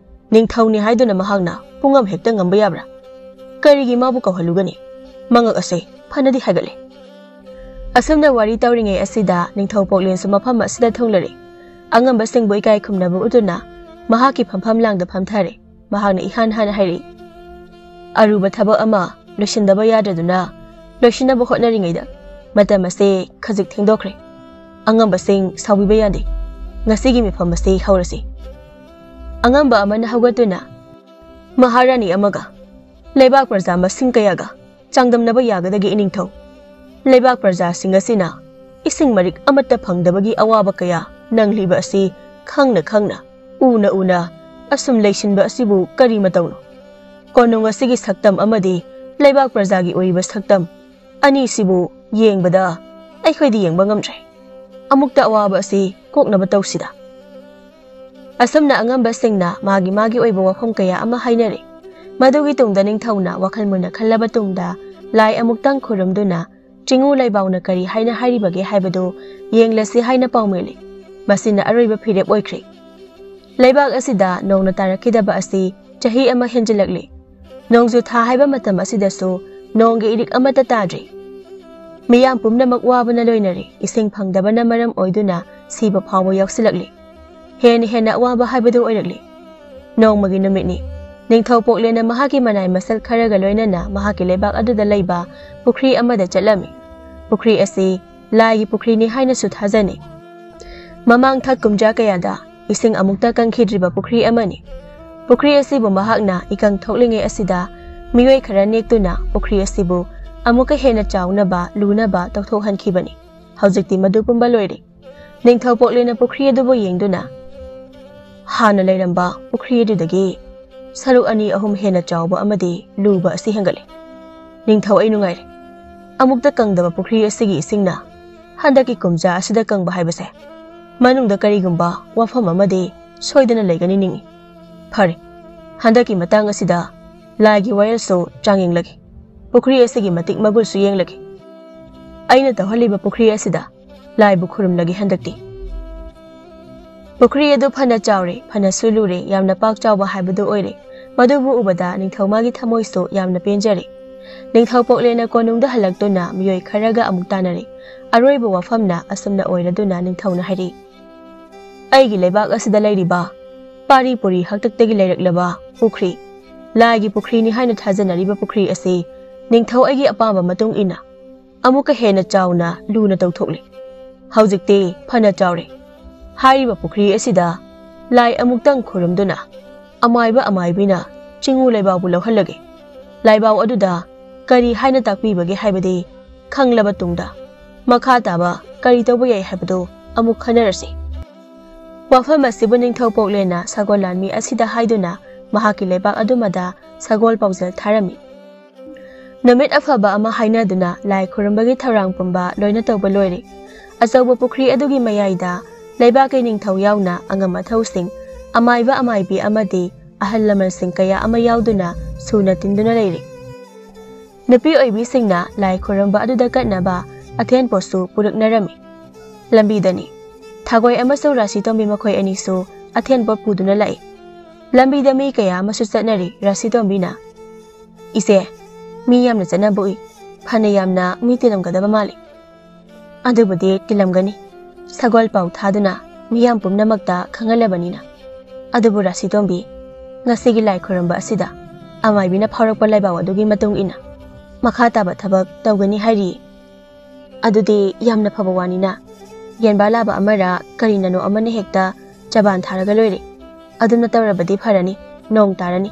ꯅꯤꯡꯊꯧꯅꯤ ꯍꯥꯏꯗꯨꯅ ꯃꯍꯥꯛꯅ ꯄꯨꯡꯉꯝ ꯍꯦꯛꯇ ꯉꯝꯕ ꯌꯥꯕ꯭ꯔꯥ? ꯀꯔꯤꯒꯤ ꯃꯥꯕꯨ ꯀꯧꯍꯜꯂꯨꯒꯅꯤ? ꯃꯉꯛ ꯑꯁꯦ ꯐꯅꯗꯤ ꯍꯥꯏꯒꯠꯂꯦ꯫ ꯑꯁꯨꯝꯅ ꯋꯥꯔꯤ ꯇꯧꯔꯤꯉꯩ ꯑꯁꯤꯗ ꯅꯤꯡꯊꯧ ꯄꯣꯛꯂꯦꯟꯁꯨ ꯃꯐꯝ ꯑꯁꯤꯗ ꯊꯨꯡꯂꯔꯦ꯫ ꯑꯉꯝꯕꯁꯤꯡꯕꯨ ꯏꯀꯥꯏ ꯈꯨꯝꯅꯕ ꯎꯠꯇꯨꯅ ꯃꯍꯥꯛꯀꯤ ꯐꯝꯐꯝ ꯂꯥꯡꯗ ꯐꯝꯊꯔꯦ꯫ ꯃꯍꯥꯛꯅ ꯏꯍꯥꯟ ꯍꯥꯟꯅ ꯍꯥꯏꯔꯛꯏ, "ꯑꯔꯨꯕ ꯊꯕꯛ ꯑꯃ ꯂꯣꯏꯁꯤꯟꯗꯕ ꯌꯥꯗ꯭ꯔꯗꯨꯅ ꯂꯣꯏꯁꯤꯟꯅꯕ ꯍꯣꯠꯅꯔꯤꯉꯩꯗ ꯃꯇꯝ ꯑꯁꯦ ꯈꯖꯤꯛ ꯊꯦꯡꯗꯣꯛꯈ꯭ꯔꯦ꯫ ꯑꯉꯝꯕꯁꯤꯡ, ꯁꯥꯎꯕꯤꯕ ꯌꯥꯗꯦ꯫ ꯉꯁꯤꯒꯤ ꯃꯤꯐꯝ ꯑꯁꯤ ꯍꯧꯔꯁꯤ꯫" ꯑꯉꯝꯕ ꯑꯃꯅ ꯍꯧꯒꯠꯇꯨꯅ, "ꯃꯍꯥꯔꯥꯅꯤ ꯑꯃꯒ ꯂꯩꯕꯥꯛ ꯄ꯭ꯔꯖꯥ ꯃꯁꯤꯡ ꯀꯌꯥꯒ ꯆꯥꯡꯗꯝꯅꯕ ꯌꯥꯒꯗꯒꯦ, ꯏꯅꯤꯡꯊꯧ? ꯂꯩꯕꯥꯛ ꯄ꯭ꯔꯖꯥꯁꯤꯡ ꯑꯁꯤꯅ ꯏꯁꯤꯡ ꯃꯔꯤꯛ ꯑꯃꯠꯇ ꯐꯪꯗꯕꯒꯤ ꯑꯋꯥꯕ ꯀꯌꯥ ꯅꯪꯂꯤꯕ ꯑꯁꯤ ꯈꯪꯅ ꯈꯪꯅ, ꯎꯅ ꯎꯅ ꯑꯁꯨꯝ ꯂꯩꯁꯤꯟꯕ ꯑꯁꯤꯕꯨ ꯀꯔꯤ ꯃꯇꯧꯅꯣ? ꯀꯣꯅꯨꯡ ꯑꯁꯤꯒꯤ ꯁꯛꯇꯝ ꯑꯃꯗꯤ ꯂꯩꯕꯥꯛ ꯄ꯭ꯔꯖꯥꯒꯤ ꯑꯣꯏꯔꯤꯕ ꯁꯛꯇꯝ ꯑꯅꯤꯁꯤꯕꯨ ꯌꯦꯡꯕꯗ ꯑꯩꯈꯣꯏꯗꯤ ꯌꯦꯡꯕ ꯉꯝꯗ꯭ꯔꯦ꯫ ꯑꯃꯨꯛꯇ ꯑꯋꯥꯕ ꯑꯁꯤ ꯀꯣꯛꯅꯕ ꯇꯧꯁꯤꯗ꯫" ꯑꯁꯨꯝꯅ ꯑꯉꯝꯕꯁꯤꯡꯅ ꯃꯥꯒꯤ ꯃꯥꯒꯤ ꯑꯣꯏꯕ ꯋꯥꯐꯝ ꯀꯌꯥ ꯑꯃ ꯍꯥꯏꯅꯔꯦ꯫ ꯃꯗꯨꯒꯤ ꯇꯨꯡꯗ ꯅꯤꯡꯊꯧꯅ ꯋꯥꯈꯜ ꯃꯨꯟꯅ ꯈꯜꯂꯕ ꯇꯨꯡꯗ ꯂꯥꯏ ꯑꯃꯨꯛꯇꯪ ꯈꯨꯔꯨꯝꯗꯨꯅ ꯆꯤꯡꯉꯨ ꯂꯩꯕꯥꯎꯅ ꯀꯔꯤ ꯍꯥꯏꯅ ꯍꯥꯏꯔꯤꯕꯒꯦ ꯍꯥꯏꯕꯗꯨ ꯌꯦꯡꯂꯁꯤ ꯍꯥꯏꯅ ꯄꯥꯎꯃꯤꯂꯤ꯫ ꯃꯁꯤꯅ ꯑꯔꯣꯏꯕ ꯐꯤꯔꯦꯞ ꯑꯣꯏꯈ꯭ꯔꯦ꯫ ꯂꯩꯕꯥꯛ ꯑꯁꯤꯗ ꯅꯣꯡꯅ ꯇꯥꯔꯛꯈꯤꯗꯕ ꯑꯁꯤ ꯆꯍꯤ ꯑꯃ ꯍꯦꯟꯖꯤꯜꯂꯛꯂꯤ꯫ ꯅꯣꯡꯖꯨ ꯊꯥ ꯍꯥꯏꯕ ꯃꯇꯝ ꯑꯁꯤꯗꯁꯨ ꯅꯣꯡꯒꯤ ꯏꯔꯤꯛ ꯑꯃꯠꯇ ꯇꯥꯗ꯭ꯔꯤ꯫ ꯃꯤꯌꯥꯝ ꯄꯨꯝꯅꯃꯛ ꯋꯥꯕꯅ ꯂꯣꯏꯅꯔꯤ꯫ ꯏꯁꯤꯡ ꯐꯪꯗꯕꯅ ꯃꯔꯝ ꯑꯣꯏꯗꯨꯅ ꯁꯤꯕ ꯐꯥꯎꯕ ꯌꯥꯎꯁꯤꯜꯂꯛꯂꯤ꯫ ꯍꯦꯟꯅ ꯍꯦꯟꯅ ꯑꯋꯥꯕ ꯍꯥꯏꯕꯗꯨ ꯑꯣꯏꯔꯛꯂꯤ꯫ ꯅꯣꯡꯃꯒꯤ ꯅꯨꯃꯤꯠꯅꯤ꯫ ꯅꯤꯡꯊꯧ ꯄꯣꯛꯂꯦꯅ ꯃꯍꯥꯛꯀꯤ ꯃꯅꯥꯏ ꯃꯁꯜ ꯈꯔꯒ ꯂꯣꯏꯅꯅ ꯃꯍꯥꯛꯀꯤ ꯂꯩꯕꯥꯛ ꯑꯗꯨꯗ ꯂꯩꯕ ꯄꯨꯈ꯭ꯔꯤ ꯑꯃꯗ ꯆꯠꯂꯝꯃꯤ꯫ ꯄꯨꯈ꯭ꯔꯤ ꯑꯁꯤ ꯂꯥꯏꯒꯤ ꯄꯨꯈ꯭ꯔꯤꯅꯤ ꯍꯥꯏꯅꯁꯨ ꯊꯥꯖꯅꯩ꯫ ꯃꯃꯥꯡ ꯊꯛ ꯀꯨꯝꯖꯥ ꯀꯌꯥꯗ ꯏꯁꯤꯡ ꯑꯃꯨꯛꯇ ꯀꯪꯈꯤꯗ꯭ꯔꯤꯕ ꯄꯨꯈ꯭ꯔꯤ ꯑꯃꯅꯤ꯫ ꯄꯨꯈ꯭ꯔꯤ ꯑꯁꯤꯕꯨ ꯃꯍꯥꯛꯅ ꯏꯀꯪ ꯊꯣꯛꯂꯤꯉꯩ ꯑꯁꯤꯗ ꯃꯤꯑꯣꯏ ꯈꯔ ꯅꯦꯛꯇꯨꯅ ꯄꯨꯈ꯭ꯔꯤ ꯑꯁꯤꯕꯨ ꯑꯃꯨꯛꯀ ꯍꯦꯟꯅ ꯆꯥꯎꯅꯕ, ꯂꯨꯅꯕ ꯇꯧꯊꯣꯛꯍꯟꯈꯤꯕꯅꯤ꯫ ꯍꯧꯖꯤꯛꯇꯤ ꯃꯗꯨ ꯄꯨꯝꯕ ꯂꯣꯏꯔꯦ꯫ ꯅꯤꯡꯊꯧ ꯄꯣꯛꯂꯦꯅ ꯄꯨꯈ꯭ꯔꯤ ꯑꯗꯨꯕꯨ ꯌꯦꯡꯗꯨꯅ, ꯍꯥꯟꯅ ꯂꯩꯔꯝꯕ ꯄꯨꯈ꯭ꯔꯤ ꯑꯗꯨꯗꯒꯤ ꯁꯔꯨꯛ ꯑꯅꯤ ꯑꯍꯨꯝ ꯍꯦꯟꯅ ꯆꯥꯎꯕ ꯑꯃꯗꯤ ꯂꯨꯕ ꯑꯁꯤ ꯍꯦꯟꯒꯠꯂꯦ꯫ ꯅꯤꯡꯊꯧ, ꯑꯩ ꯅꯨꯡꯉꯥꯏꯔꯦ꯫ ꯑꯃꯨꯛꯇ ꯀꯪꯗꯕ ꯄꯨꯈ꯭ꯔꯤ ꯑꯁꯤꯒꯤ ꯏꯁꯤꯡꯅ ꯍꯟꯗꯛꯀꯤ ꯀꯨꯝꯖꯥ ꯑꯁꯤꯗ ꯀꯪꯕ ꯍꯥꯏꯕꯁꯦ, ꯃꯅꯨꯡꯗ ꯀꯔꯤꯒꯨꯝꯕ ꯋꯥꯐꯝ ꯑꯃꯗꯤ ꯁꯣꯏꯗꯅ ꯂꯩꯒꯅꯤ ꯅꯤꯡꯏ꯫ ꯐꯔꯦ, ꯍꯟꯗꯛꯀꯤ ꯃꯇꯥꯡ ꯑꯁꯤꯗ ꯂꯥꯏꯒꯤ ꯋꯥꯌꯦꯜꯁꯨ ꯆꯥꯡꯌꯦꯡꯂꯒꯦ꯫ ꯄꯨꯈ꯭ꯔꯤ ꯑꯁꯤꯒꯤ ꯃꯇꯤꯛ ꯃꯒꯨꯜꯁꯨ ꯌꯦꯡꯂꯒꯦ꯫ ꯑꯩꯅ ꯇꯧꯍꯜꯂꯤꯕ ꯄꯨꯈ꯭ꯔꯤ ꯑꯁꯤꯗ ꯂꯥꯏꯕꯨ ꯈꯨꯔꯨꯝꯂꯒꯦ ꯍꯟꯗꯛꯇꯤ꯫ ꯄꯨꯈ꯭ꯔꯤ ꯑꯗꯨ ꯐꯅ ꯆꯥꯎꯔꯦ, ꯐꯅꯁꯨ ꯂꯨꯔꯦ, ꯌꯥꯝꯅ ꯄꯥꯛ ꯆꯥꯎꯕ ꯍꯥꯏꯕꯗꯨ ꯑꯣꯏꯔꯦ꯫ ꯃꯗꯨꯕꯨ ꯎꯕꯗ ꯅꯤꯡꯊꯧ ꯃꯥꯒꯤ ꯊꯃꯣꯏꯁꯨ ꯌꯥꯝꯅ ꯄꯦꯟꯖꯔꯦ꯫ ꯅꯤꯡꯊꯧ ꯄꯣꯛꯂꯦꯅ ꯀꯣꯅꯨꯡꯗ ꯍꯜꯂꯛꯇꯨꯅ ꯃꯤꯑꯣꯏ ꯈꯔꯒ ꯑꯃꯨꯛ ꯇꯥꯟꯅꯔꯦ꯫ ꯑꯔꯣꯏꯕ ꯋꯥꯐꯝꯅ ꯑꯁꯨꯝꯅ ꯑꯣꯏꯔꯗꯨꯅ ꯅꯤꯡꯊꯧꯅ ꯍꯥꯏꯔꯛꯏ, ꯑꯩꯒꯤ ꯂꯩꯕꯥꯛ ꯑꯁꯤꯗ ꯂꯩꯔꯤꯕ ꯄꯥꯔꯤ ꯄꯨꯔꯤ ꯍꯥꯛꯇꯛꯇꯒꯤ ꯂꯩꯔꯛꯂꯕ ꯄꯨꯈ꯭ꯔꯤ, ꯂꯥꯏꯒꯤ ꯄꯨꯈ꯭ꯔꯤꯅꯤ ꯍꯥꯏꯅ ꯊꯥꯖꯅꯔꯤꯕ ꯄꯨꯈ꯭ꯔꯤ ꯑꯁꯤ ꯅꯤꯡꯊꯧ ꯑꯩꯒꯤ ꯑꯄꯥꯝꯕ ꯃꯇꯨꯡ ꯏꯟꯅ ꯑꯃꯨꯛꯀ ꯍꯦꯟꯅ ꯆꯥꯎꯅ ꯂꯨꯅ ꯇꯧꯊꯣꯛꯂꯤ꯫ ꯍꯧꯖꯤꯛꯇꯤ ꯐꯅ ꯆꯥꯎꯔꯦ꯫ ꯍꯥꯏꯔꯤꯕ ꯄꯨꯈ꯭ꯔꯤ ꯑꯁꯤꯗ ꯂꯥꯏ ꯑꯃꯨꯛꯇꯪ ꯈꯨꯔꯨꯝꯗꯨꯅ ꯑꯃꯥꯏꯕ ꯑꯃꯥꯏꯕꯤꯅ ꯆꯤꯡꯉꯨ ꯂꯩꯕꯥꯎꯕꯨ ꯂꯧꯍꯜꯂꯒꯦ꯫ ꯂꯥꯏꯕꯥꯎ ꯑꯗꯨꯗ ꯀꯔꯤ ꯍꯥꯏꯅ ꯇꯥꯛꯄꯤꯕꯒꯦ ꯍꯥꯏꯕꯗꯤ ꯈꯪꯂꯕ ꯇꯨꯡꯗ ꯃꯈꯥ ꯇꯥꯕ ꯀꯔꯤ ꯇꯧꯕ ꯌꯥꯏ ꯍꯥꯏꯕꯗꯨ ꯑꯃꯨꯛ ꯈꯟꯅꯔꯁꯤ꯫ ꯋꯥꯐꯝ ꯑꯁꯤꯕꯨ ꯅꯤꯡꯊꯧ ꯄꯣꯛꯂꯦꯅ ꯁꯒꯣꯜ ꯂꯥꯟꯃꯤ ꯑꯁꯤꯗ ꯍꯥꯏꯗꯨꯅ ꯃꯍꯥꯛꯀꯤ ꯂꯩꯕꯥꯛ ꯑꯗꯨꯃꯗ ꯁꯒꯣꯜ ꯄꯥꯎꯖꯦꯜ ꯊꯥꯔꯝꯃꯤ꯫ ꯅꯨꯃꯤꯠ ꯑꯐꯕ ꯑꯃ ꯍꯥꯏꯅꯗꯨꯅ ꯂꯥꯏ ꯈꯨꯔꯨꯝꯕꯒꯤ ꯊꯧꯔꯥꯡ ꯄꯨꯝꯕ ꯂꯣꯏꯅ ꯇꯧꯕ ꯂꯣꯏꯔꯦ꯫ ꯑꯆꯧꯕ ꯄꯨꯈ꯭ꯔꯤ ꯑꯗꯨꯒꯤ ꯃꯌꯥꯏꯗ ꯂꯩꯕꯥꯛꯀꯤ ꯅꯤꯡꯊꯧ ꯌꯥꯎꯅ ꯑꯉꯝ ꯑꯊꯧꯁꯤꯡ, ꯑꯃꯥꯏꯕ ꯑꯃꯥꯏꯕꯤ ꯑꯃꯗꯤ ꯑꯍꯜ ꯂꯃꯟꯁꯤꯡ ꯀꯌꯥ ꯑꯃ ꯌꯥꯎꯗꯨꯅ ꯁꯨꯅ ꯇꯤꯟꯗꯨꯅ ꯂꯩꯔꯤ꯫ ꯅꯨꯄꯤ ꯑꯣꯏꯕꯤꯁꯤꯡꯅ ꯂꯥꯏ ꯈꯨꯔꯨꯝꯕ ꯑꯗꯨꯗ ꯀꯠꯅꯕ ꯑꯊꯦꯟ ꯄꯣꯠꯁꯨ ꯄꯨꯔꯛꯅꯔꯝꯃꯤ꯫ ꯂꯝꯕꯤꯗꯅꯤ꯫ ꯊꯥꯒꯣꯏ ꯑꯃꯁꯨꯡ ꯔꯥꯁꯤꯇꯣꯝꯕꯤ ꯃꯈꯣꯏ ꯑꯅꯤꯁꯨ ꯑꯊꯦꯟ ꯄꯣꯠ ꯄꯨꯗꯨꯅ ꯂꯥꯛꯏ꯫ ꯂꯝꯕꯤꯗ ꯃꯤ ꯀꯌꯥ ꯑꯃꯁꯨ ꯆꯠꯅꯔꯤ꯫ ꯔꯥꯁꯤꯇꯣꯝꯕꯤꯅ, "ꯏꯆꯦ, ꯃꯤ ꯌꯥꯝꯅ ꯆꯠꯅꯕ ꯎꯏ꯫ ꯐꯅ ꯌꯥꯝꯅ ꯃꯤ ꯇꯤꯜꯂꯝꯒꯗꯕ ꯃꯥꯜꯂꯤ꯫" "ꯑꯗꯨꯕꯨꯗꯤ ꯇꯤꯜꯂꯝꯒꯅꯤ, ꯁꯒꯣꯜ ꯄꯥꯎ ꯊꯥꯗꯨꯅ ꯃꯤꯌꯥꯝ ꯄꯨꯝꯅꯃꯛꯇ ꯈꯪꯍꯜꯂꯕꯅꯤꯅ꯫ ꯑꯗꯨꯕꯨ ꯔꯥꯁꯤꯇꯣꯝꯕꯤ, ꯉꯁꯤꯒꯤ ꯂꯥꯏ ꯈꯨꯔꯨꯝꯕ ꯑꯁꯤꯗ ꯑꯃꯥꯏꯕꯤꯅ ꯐꯥꯎꯔꯛꯄ ꯂꯥꯏꯕꯥꯎ ꯑꯗꯨꯒꯤ ꯃꯇꯨꯡ ꯏꯟꯅ ꯃꯈꯥ ꯇꯥꯕ ꯊꯕꯛ ꯇꯧꯒꯅꯤ ꯍꯥꯏꯔꯤ꯫" "ꯑꯗꯨꯗꯤ ꯌꯥꯝꯅ ꯐꯕ ꯋꯥꯅꯤꯅ꯫ ꯌꯦꯟꯕꯥ ꯂꯥꯕ ꯑꯃꯔ ꯀꯔꯤꯅꯅꯣ ꯑꯃꯅ ꯍꯦꯛꯇ ꯆꯕꯥꯟ ꯊꯥꯔꯒ ꯂꯣꯏꯔꯦ꯫ ꯑꯗꯨꯝꯅ ꯇꯧꯔꯕꯗꯤ ꯐꯔꯅꯤ, ꯅꯣꯡ ꯇꯥꯔꯅꯤ꯫"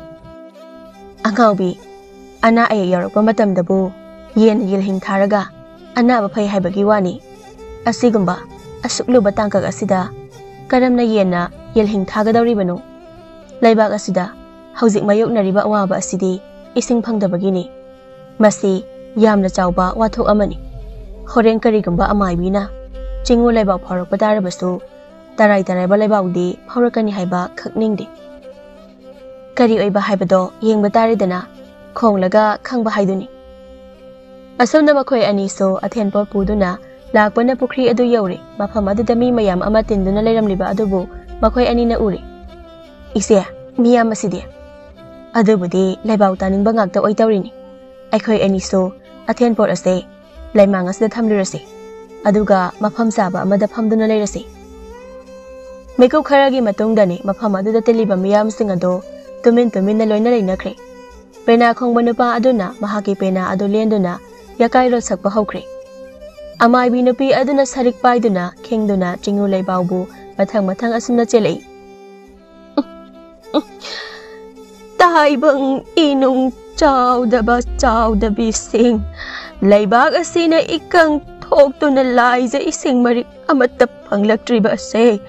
"ꯑꯉꯥꯎꯕꯤ, ꯑꯅꯥ ꯑꯌꯦꯛ ꯌꯥꯎꯔꯛꯄ ꯃꯇꯝꯗꯕꯨ ꯌꯦꯟꯅ ꯌꯦꯜꯍꯤꯡ ꯊꯥꯔꯒ ꯑꯅꯥꯕ ꯐꯩ ꯍꯥꯏꯕꯒꯤ ꯋꯥꯅꯤ꯫ ꯑꯁꯤꯒꯨꯝꯕ ꯑꯁꯨꯛ ꯂꯨꯕ ꯇꯥꯡꯀꯛ ꯑꯁꯤꯗ ꯀꯔꯝꯅ ꯌꯦꯟꯅ ꯌꯦꯜꯍꯤꯡ ꯊꯥꯒꯗꯧꯔꯤꯕꯅꯣ? ꯂꯩꯕꯥꯛ ꯑꯁꯤꯗ ꯍꯧꯖꯤꯛ ꯃꯥꯌꯣꯛꯅꯔꯤꯕ ꯑꯋꯥꯕ ꯑꯁꯤꯗꯤ ꯏꯁꯤꯡ ꯐꯪꯗꯕꯒꯤꯅꯤ꯫ ꯃꯁꯤ ꯌꯥꯝꯅ ꯆꯥꯎꯕ ꯋꯥꯊꯣꯛ ꯑꯃꯅꯤ꯫ ꯍꯣꯔꯦꯟ ꯀꯔꯤꯒꯨꯝꯕ ꯑꯃꯥꯏꯕꯤꯅ ꯆꯤꯡꯉꯨ ꯂꯩꯕꯥꯛ ꯐꯥꯎꯔꯛꯄ ꯇꯥꯔꯕꯁꯨ, ꯇꯔꯥꯏ ꯇꯔꯥꯏꯕ ꯂꯩꯕꯥꯛꯗꯤ ꯐꯥꯎꯔꯛꯀꯅꯤ ꯍꯥꯏꯕ ꯈꯛ ꯅꯤꯡꯗꯦ꯫ ꯀꯔꯤ ꯑꯣꯏꯕ ꯍꯥꯏꯕꯗꯣ ꯌꯦꯡꯕ ꯇꯥꯔꯦꯗꯅ," ꯈꯣꯡꯂꯒ ꯈꯪꯕ ꯍꯥꯏꯗꯨꯅꯤ꯫ ꯑꯁꯨꯝꯅ ꯃꯈꯣꯏ ꯑꯅꯤꯁꯨ ꯑꯊꯦꯟꯄꯣꯠ ꯄꯨꯗꯨꯅ ꯂꯥꯛꯄꯅ ꯄꯨꯈ꯭ꯔꯤ ꯑꯗꯨ ꯌꯧꯔꯦ꯫ ꯃꯐꯝ ꯑꯗꯨꯗ ꯃꯤ ꯃꯌꯥꯝ ꯑꯃ ꯇꯤꯟꯗꯨꯅ ꯂꯩꯔꯝꯂꯤꯕ ꯑꯗꯨꯕꯨ ꯃꯈꯣꯏ ꯑꯅꯤꯅ ꯎꯔꯦ꯫ "ꯏꯆꯦ, ꯃꯤꯌꯥꯝ ꯑꯁꯤꯗꯤ?" "ꯑꯗꯨꯕꯨꯗꯤ ꯂꯩꯕꯥꯎ ꯇꯥꯅꯤꯡꯕ ꯉꯥꯛꯇ ꯑꯣꯏ ꯇꯧꯔꯤꯅꯤ꯫ ꯑꯩꯈꯣꯏ ꯑꯅꯤꯁꯨ ꯑꯊꯦꯟꯄꯣꯠ ꯑꯁꯦ ꯂꯩꯃꯥꯡ ꯑꯁꯤꯗ ꯊꯝꯂꯨꯔꯁꯤ꯫ ꯑꯗꯨꯒ ꯃꯐꯝ ꯆꯥꯕ ꯑꯃꯗ ꯐꯝꯗꯨꯅ ꯂꯩꯔꯁꯤ꯫" ꯃꯤꯀꯨꯞ ꯈꯔꯒꯤ ꯃꯇꯨꯡꯗꯅꯤ ꯃꯐꯝ ꯑꯗꯨꯗ ꯇꯤꯜꯂꯤꯕ ꯃꯤꯌꯥꯝꯁꯤꯡ ꯑꯗꯨ ꯇꯨꯃꯤꯟ ꯇꯨꯃꯤꯟꯅ ꯂꯣꯏꯅ ꯂꯩꯅꯈ꯭ꯔꯦ꯫ ꯄꯦꯅꯥ ꯈꯣꯡꯕ ꯅꯨꯄꯥ ꯑꯗꯨꯅ ꯃꯍꯥꯛꯀꯤ ꯄꯦꯅꯥ ꯑꯗꯨ ꯂꯦꯟꯗꯨꯅ ꯌꯥꯀꯥꯏꯔꯣꯜ ꯁꯛꯄ ꯍꯧꯈ꯭ꯔꯦ꯫ ꯑꯃꯥꯏꯕꯤ ꯅꯨꯄꯤ ꯑꯗꯨꯅ ꯁꯔꯤꯛ ꯄꯥꯏꯗꯨꯅ ꯈꯤꯡꯗꯨꯅ ꯆꯤꯡꯉꯨ ꯂꯩꯕꯥꯎꯕꯨ ꯃꯊꯪ ꯃꯊꯪ ꯑꯁꯨꯝꯅ ꯆꯦꯜꯂꯛꯏ꯫ "ꯇꯥꯏꯕꯪ ꯏꯅꯨꯡ ꯆꯥꯎꯗꯕ ꯆꯥꯎꯗꯕꯤꯁꯤꯡ, ꯂꯩꯕꯥꯛ ꯑꯁꯤꯅ ꯏꯀꯪ ꯊꯣꯛꯇꯨꯅ ꯂꯥꯏꯖ ꯏꯁꯤꯡ ꯃꯔꯤꯛ ꯑꯃꯠꯇ ꯐꯪꯂꯛꯇ꯭ꯔꯤꯕ ꯑꯁꯦ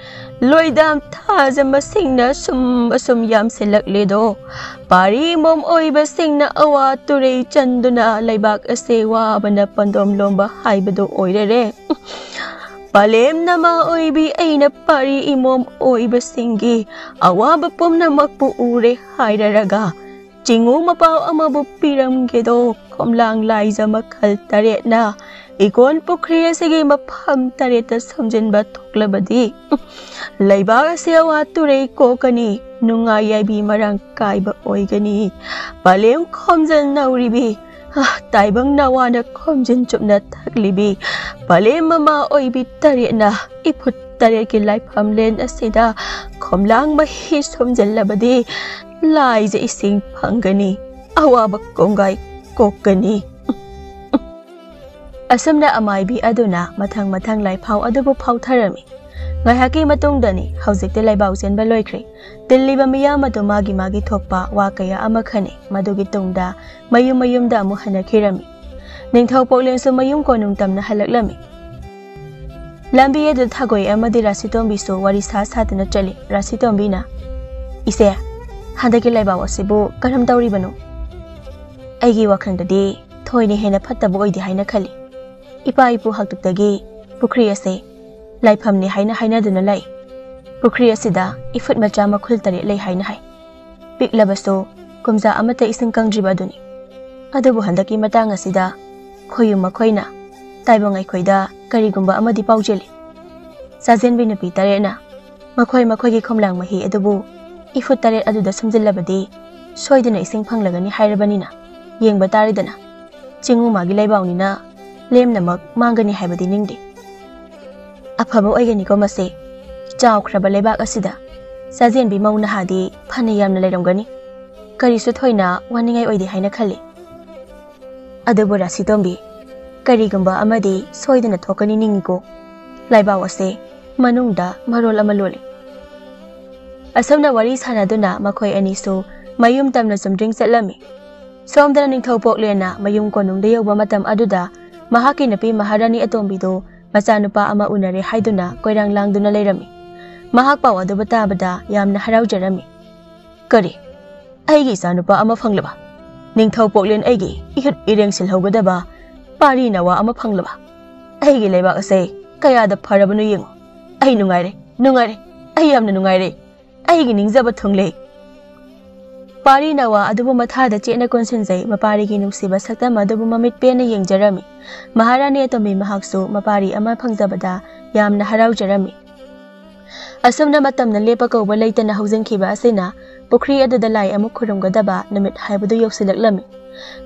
ꯂꯣꯏꯗꯥꯝ ꯊꯥꯖ ꯃꯁꯤꯡꯅ ꯁꯨꯝ ꯑꯁꯨꯝ ꯌꯥꯝꯁꯤꯜꯂꯛꯂꯦꯗꯣ꯫ ꯄꯥꯔꯤ ꯃꯣꯝ ꯑꯣꯏꯕꯁꯤꯡꯅ ꯑꯋꯥ ꯇꯨꯔꯩ ꯆꯟꯗꯨꯅ ꯂꯩꯕꯥꯛ ꯑꯁꯦ ꯋꯥꯕꯅ ꯄꯟꯗꯣꯝ ꯂꯣꯝꯕ ꯍꯥꯏꯕꯗꯨ ꯑꯣꯏꯔꯦꯔꯦ꯫ ꯄꯂꯦꯝ ꯅꯃꯥ ꯑꯣꯏꯕꯤ ꯑꯩꯅ ꯄꯥꯔꯤ ꯏꯃꯣꯝ ꯑꯣꯏꯕꯁꯤꯡꯒꯤ ꯑꯋꯥꯕ ꯄꯨꯝꯅꯃꯛꯄꯨ ꯎꯔꯦ ꯍꯥꯏꯔꯔꯒ ꯆꯤꯡꯉꯨ ꯃꯄꯥꯎ ꯑꯃꯕꯨ ꯄꯤꯔꯝꯒꯦꯗꯣ꯫ ꯈꯣꯝꯂꯥꯡ ꯂꯥꯏꯖ ꯃꯈꯜ ꯇꯔꯦꯠꯅ ꯏꯀꯣꯟ ꯄꯨꯈ꯭ꯔꯤ ꯑꯁꯤꯒꯤ ꯃꯐꯝ ꯇꯔꯦꯠꯇ ꯁꯝꯖꯤꯟꯕ ꯊꯣꯛꯂꯕꯗꯤ, ꯂꯩꯕꯥꯛ ꯑꯁꯤ ꯑꯋꯥ ꯇꯨꯔꯩ ꯀꯣꯛꯀꯅꯤ, ꯅꯨꯡꯉꯥꯏ ꯌꯥꯏꯕꯤ ꯃꯔꯥꯡ ꯀꯥꯏꯕ ꯑꯣꯏꯒꯅꯤ꯫ ꯄꯂꯦꯝ ꯈꯣꯝꯖꯤꯟ ꯅꯧꯔꯤꯕꯤ, ꯑꯥ, ꯇꯥꯏꯕꯪ ꯅꯋꯥꯅ ꯈꯣꯝꯖꯤꯟ ꯆꯨꯞꯅ ꯊꯛꯂꯤꯕꯤ, ꯄꯂꯦꯝ ꯃꯃꯥ ꯑꯣꯏꯕꯤ ꯇꯔꯦꯠꯅ ꯏꯐꯨꯠ ꯇꯔꯦꯠꯀꯤ ꯂꯥꯏꯐꯝꯂꯦꯟ ꯑꯁꯤꯗ ꯈꯣꯝꯂꯥꯡ ꯃꯍꯤ ꯁꯨꯝꯖꯤꯜꯂꯕꯗꯤ, ꯂꯥꯏꯖ ꯏꯁꯤꯡ ꯐꯪꯒꯅꯤ, ꯑꯋꯥꯕ ꯀꯣꯡꯒꯥꯏ ꯀꯣꯛꯀꯅꯤ꯫ ꯑꯁꯨꯝꯅ ꯑꯃꯥꯏꯕꯤ ꯑꯗꯨꯅ ꯃꯊꯪ ꯃꯊꯪ ꯂꯥꯏꯐꯥꯎ ꯑꯗꯨꯕꯨ ꯐꯥꯎꯊꯔꯝꯃꯤ꯫ ꯉꯥꯏꯍꯥꯛꯀꯤ ꯃꯇꯨꯡꯗꯅꯤ, ꯍꯧꯖꯤꯛꯇꯤ ꯂꯥꯏꯕꯥꯎ ꯆꯦꯟꯕ ꯂꯣꯏꯈ꯭ꯔꯦ꯫ ꯇꯤꯜꯂꯤꯕ ꯃꯤꯌꯥꯝ ꯑꯗꯨ ꯃꯥꯒꯤ ꯃꯥꯒꯤ ꯊꯣꯛꯄ ꯋꯥ ꯀꯌꯥ ꯑꯃ ꯈꯟꯅꯩ꯫ ꯃꯗꯨꯒꯤ ꯇꯨꯡꯗ ꯃꯌꯨꯝ ꯃꯌꯨꯝꯗ ꯑꯃꯨꯛ ꯍꯟꯅꯈꯤꯔꯝꯃꯤ꯫ ꯅꯤꯡꯊꯧ ꯄꯣꯛꯂꯦꯟꯁꯨ ꯃꯌꯨꯝ ꯀꯣꯅꯨꯡ ꯇꯝꯅ ꯍꯜꯂꯛꯂꯝꯃꯤ꯫ ꯂꯝꯕꯤ ꯑꯗꯨ ꯊꯥꯒꯣꯏ ꯑꯃꯗꯤ ꯔꯥꯁꯤꯇꯣꯝꯕꯤꯁꯨ ꯋꯥꯔꯤ ꯁꯥ ꯁꯥꯗꯨꯅ ꯆꯠꯂꯤ꯫ ꯔꯥꯁꯤꯇꯣꯝꯕꯤꯅ, "ꯏꯆꯦ, ꯍꯟꯗꯛꯀꯤ ꯂꯥꯏꯕꯥꯎ ꯑꯁꯤꯕꯨ ꯀꯔꯝ ꯇꯧꯔꯤꯕꯅꯣ? ꯑꯩꯒꯤ ꯋꯥꯈꯜꯗꯗꯤ ꯊꯣꯏꯅ ꯍꯦꯟꯅ ꯐꯠꯇꯕ ꯑꯣꯏꯗꯦ ꯍꯥꯏꯅ ꯈꯜꯂꯤ꯫ ꯏꯄꯥ ꯏꯄꯨ ꯍꯥꯛꯇꯛꯇꯒꯤ ꯄꯨꯈ꯭ꯔꯤ ꯑꯁꯦ ꯂꯥꯏꯐꯝꯅꯤ ꯍꯥꯏꯅ ꯍꯥꯏꯅꯗꯨꯅ ꯂꯥꯛꯏ꯫ ꯄꯨꯈ꯭ꯔꯤ ꯑꯁꯤꯗ ꯏꯐꯨꯠ ꯃꯆꯥ ꯃꯈꯨꯜ ꯇꯔꯦꯠ ꯂꯩ ꯍꯥꯏꯅ ꯍꯥꯏ꯫ ꯄꯤꯛꯂꯕꯁꯨ ꯀꯨꯝꯖꯥ ꯑꯃꯠꯇ ꯏꯁꯤꯡ ꯀꯪꯗ꯭ꯔꯤꯕ ꯑꯗꯨꯅꯤ꯫ ꯑꯗꯨꯕꯨ ꯍꯟꯗꯛꯀꯤ ꯃꯇꯥꯡ ꯑꯁꯤꯗ ꯈꯣꯌꯨꯝ ꯃꯈꯣꯏꯅ ꯇꯥꯏꯕꯪ ꯑꯩꯈꯣꯏꯗ ꯀꯔꯤꯒꯨꯝꯕ ꯑꯃꯗꯤ ꯄꯥꯎꯖꯦꯜꯂꯤ꯫ ꯆꯥꯖꯦꯟꯕꯤ ꯅꯨꯄꯤ ꯇꯔꯦꯠꯅ ꯃꯈꯣꯏ ꯃꯈꯣꯏꯒꯤ ꯈꯣꯝꯂꯥꯡ ꯃꯍꯤ ꯑꯗꯨꯕꯨ ꯏꯐꯨꯠ ꯇꯔꯦꯠ ꯑꯗꯨꯗ ꯁꯨꯝꯖꯤꯜꯂꯕꯗꯤ ꯁꯣꯏꯗꯅ ꯏꯁꯤꯡ ꯐꯪꯂꯒꯅꯤ ꯍꯥꯏꯔꯕꯅꯤꯅ, ꯌꯦꯡꯕ ꯇꯥꯔꯦꯗꯅ꯫ ꯆꯤꯡꯉꯨ ꯃꯥꯒꯤ ꯂꯩꯕꯥꯛꯅꯤꯅ ꯂꯦꯝꯅꯃꯛ ꯃꯥꯡꯒꯅꯤ ꯍꯥꯏꯕꯗꯤ ꯅꯤꯡꯗꯦ꯫ ꯑꯐꯕ ꯑꯣꯏꯒꯅꯤꯀꯣ ꯃꯁꯤ꯫ ꯆꯥꯎꯈ꯭ꯔꯕ ꯂꯩꯕꯥꯛ ꯑꯁꯤꯗ ꯆꯥꯖꯦꯟꯕꯤ ꯃꯧ ꯅꯍꯥꯗꯤ ꯐꯅ ꯌꯥꯝꯅ ꯂꯩꯔꯝꯒꯅꯤ꯫ ꯀꯔꯤꯁꯨ ꯊꯣꯏꯅ ꯋꯥꯅꯤꯡꯉꯥꯏ ꯑꯣꯏꯗꯦ ꯍꯥꯏꯅ ꯈꯜꯂꯤ꯫ ꯑꯗꯨꯕꯨ ꯔꯥꯁꯤꯇꯣꯝꯕꯤ, ꯀꯔꯤꯒꯨꯝꯕ ꯑꯃꯗꯤ ꯁꯣꯏꯗꯅ ꯊꯣꯛꯀꯅꯤ ꯅꯤꯡꯉꯤꯀꯣ꯫ ꯂꯥꯏꯕꯥꯎ ꯑꯁꯦ ꯃꯅꯨꯡꯗ ꯃꯔꯣꯜ ꯑꯃ ꯂꯣꯜꯂꯤ꯫" ꯑꯁꯨꯝꯅ ꯋꯥꯔꯤ ꯁꯥꯟꯅꯗꯨꯅ ꯃꯈꯣꯏ ꯑꯅꯤꯁꯨ ꯃꯌꯨꯝ ꯇꯝꯅ ꯆꯨꯝꯗ꯭ꯔꯤꯡ ꯆꯠꯂꯝꯃꯤ꯫ ꯁꯣꯝꯗꯅ ꯅꯤꯡꯊꯧ ꯄꯣꯛꯂꯦꯟꯅ ꯃꯌꯨꯝ ꯀꯣꯅꯨꯡꯗ ꯌꯧꯕ ꯃꯇꯝ ꯑꯗꯨꯗ ꯃꯍꯥꯛꯀꯤ ꯅꯨꯄꯤ ꯃꯍꯥꯔꯥꯅꯤ ꯑꯇꯣꯝꯕꯤꯗꯨ ꯃꯆꯥꯅꯨꯄꯥ ꯑꯃ ꯎꯅꯔꯦ ꯍꯥꯏꯗꯨꯅ ꯀꯣꯏꯔꯥꯡ ꯂꯥꯡꯗꯨꯅ ꯂꯩꯔꯝꯃꯤ꯫ ꯃꯍꯥꯛ ꯄꯥꯎ ꯑꯗꯨꯕꯨ ꯇꯥꯕꯗ ꯌꯥꯝꯅ ꯍꯔꯥꯎꯖꯔꯝꯃꯤ꯫ "ꯀꯔꯤ? ꯑꯩꯒꯤ ꯏꯆꯥꯅꯨꯄꯥ ꯑꯃ ꯐꯪꯂꯕ? ꯅꯤꯡꯊꯧ ꯄꯣꯛꯂꯦꯟ ꯑꯩꯒꯤ ꯏꯍꯨꯠ ꯏꯔꯦꯡ ꯁꯤꯜꯍꯧꯒꯗꯕ ꯄꯥꯔꯤ ꯅꯋꯥ ꯑꯃ ꯐꯪꯂꯕ? ꯑꯩꯒꯤ ꯂꯩꯕꯥꯛ ꯑꯁꯦ ꯀꯌꯥꯗ ꯐꯔꯕꯅꯣ ꯌꯦꯡꯉꯨ꯫ ꯑꯩ ꯅꯨꯡꯉꯥꯏꯔꯦ, ꯅꯨꯡꯉꯥꯏꯔꯦ, ꯑꯩ ꯌꯥꯝꯅ ꯅꯨꯡꯉꯥꯏꯔꯦ꯫ ꯑꯩꯒꯤ ꯅꯤꯡꯖꯕ ꯊꯨꯡꯂꯦ꯫" ꯄꯥꯔꯤꯅ ꯋꯥ ꯑꯗꯨꯕꯨ ꯃꯊꯥꯗ ꯆꯦꯠꯅ ꯀꯣꯟꯁꯤꯟꯖꯩ꯫ ꯃꯄꯥꯔꯤꯒꯤ ꯅꯨꯡꯁꯤꯕ ꯁꯛꯇꯝ ꯑꯗꯨꯕꯨ ꯃꯃꯤꯠ ꯄꯦꯟꯅ ꯌꯦꯡꯖꯔꯝꯃꯤ꯫ ꯃꯍꯥꯔꯥꯅꯤ ꯑꯇꯣꯝꯕꯤ ꯃꯍꯥꯛꯁꯨ ꯃꯄꯥꯔꯤ ꯑꯃ ꯐꯪꯖꯕꯗ ꯌꯥꯝꯅ ꯍꯔꯥꯎꯖꯔꯝꯃꯤ꯫ ꯑꯁꯨꯝꯅ ꯃꯇꯝꯅ ꯂꯦꯞꯄ ꯀꯧꯕ ꯂꯩꯇꯅ ꯍꯧꯖꯤꯟꯈꯤꯕ ꯑꯁꯤꯅ ꯄꯨꯈ꯭ꯔꯤ ꯑꯗꯨꯗ ꯂꯥꯏ ꯑꯃꯨꯛ ꯈꯨꯔꯨꯝꯒꯗꯕ ꯅꯨꯃꯤꯠ ꯍꯥꯏꯕꯗꯨ ꯌꯧꯁꯤꯜꯂꯛꯂꯝꯃꯤ꯫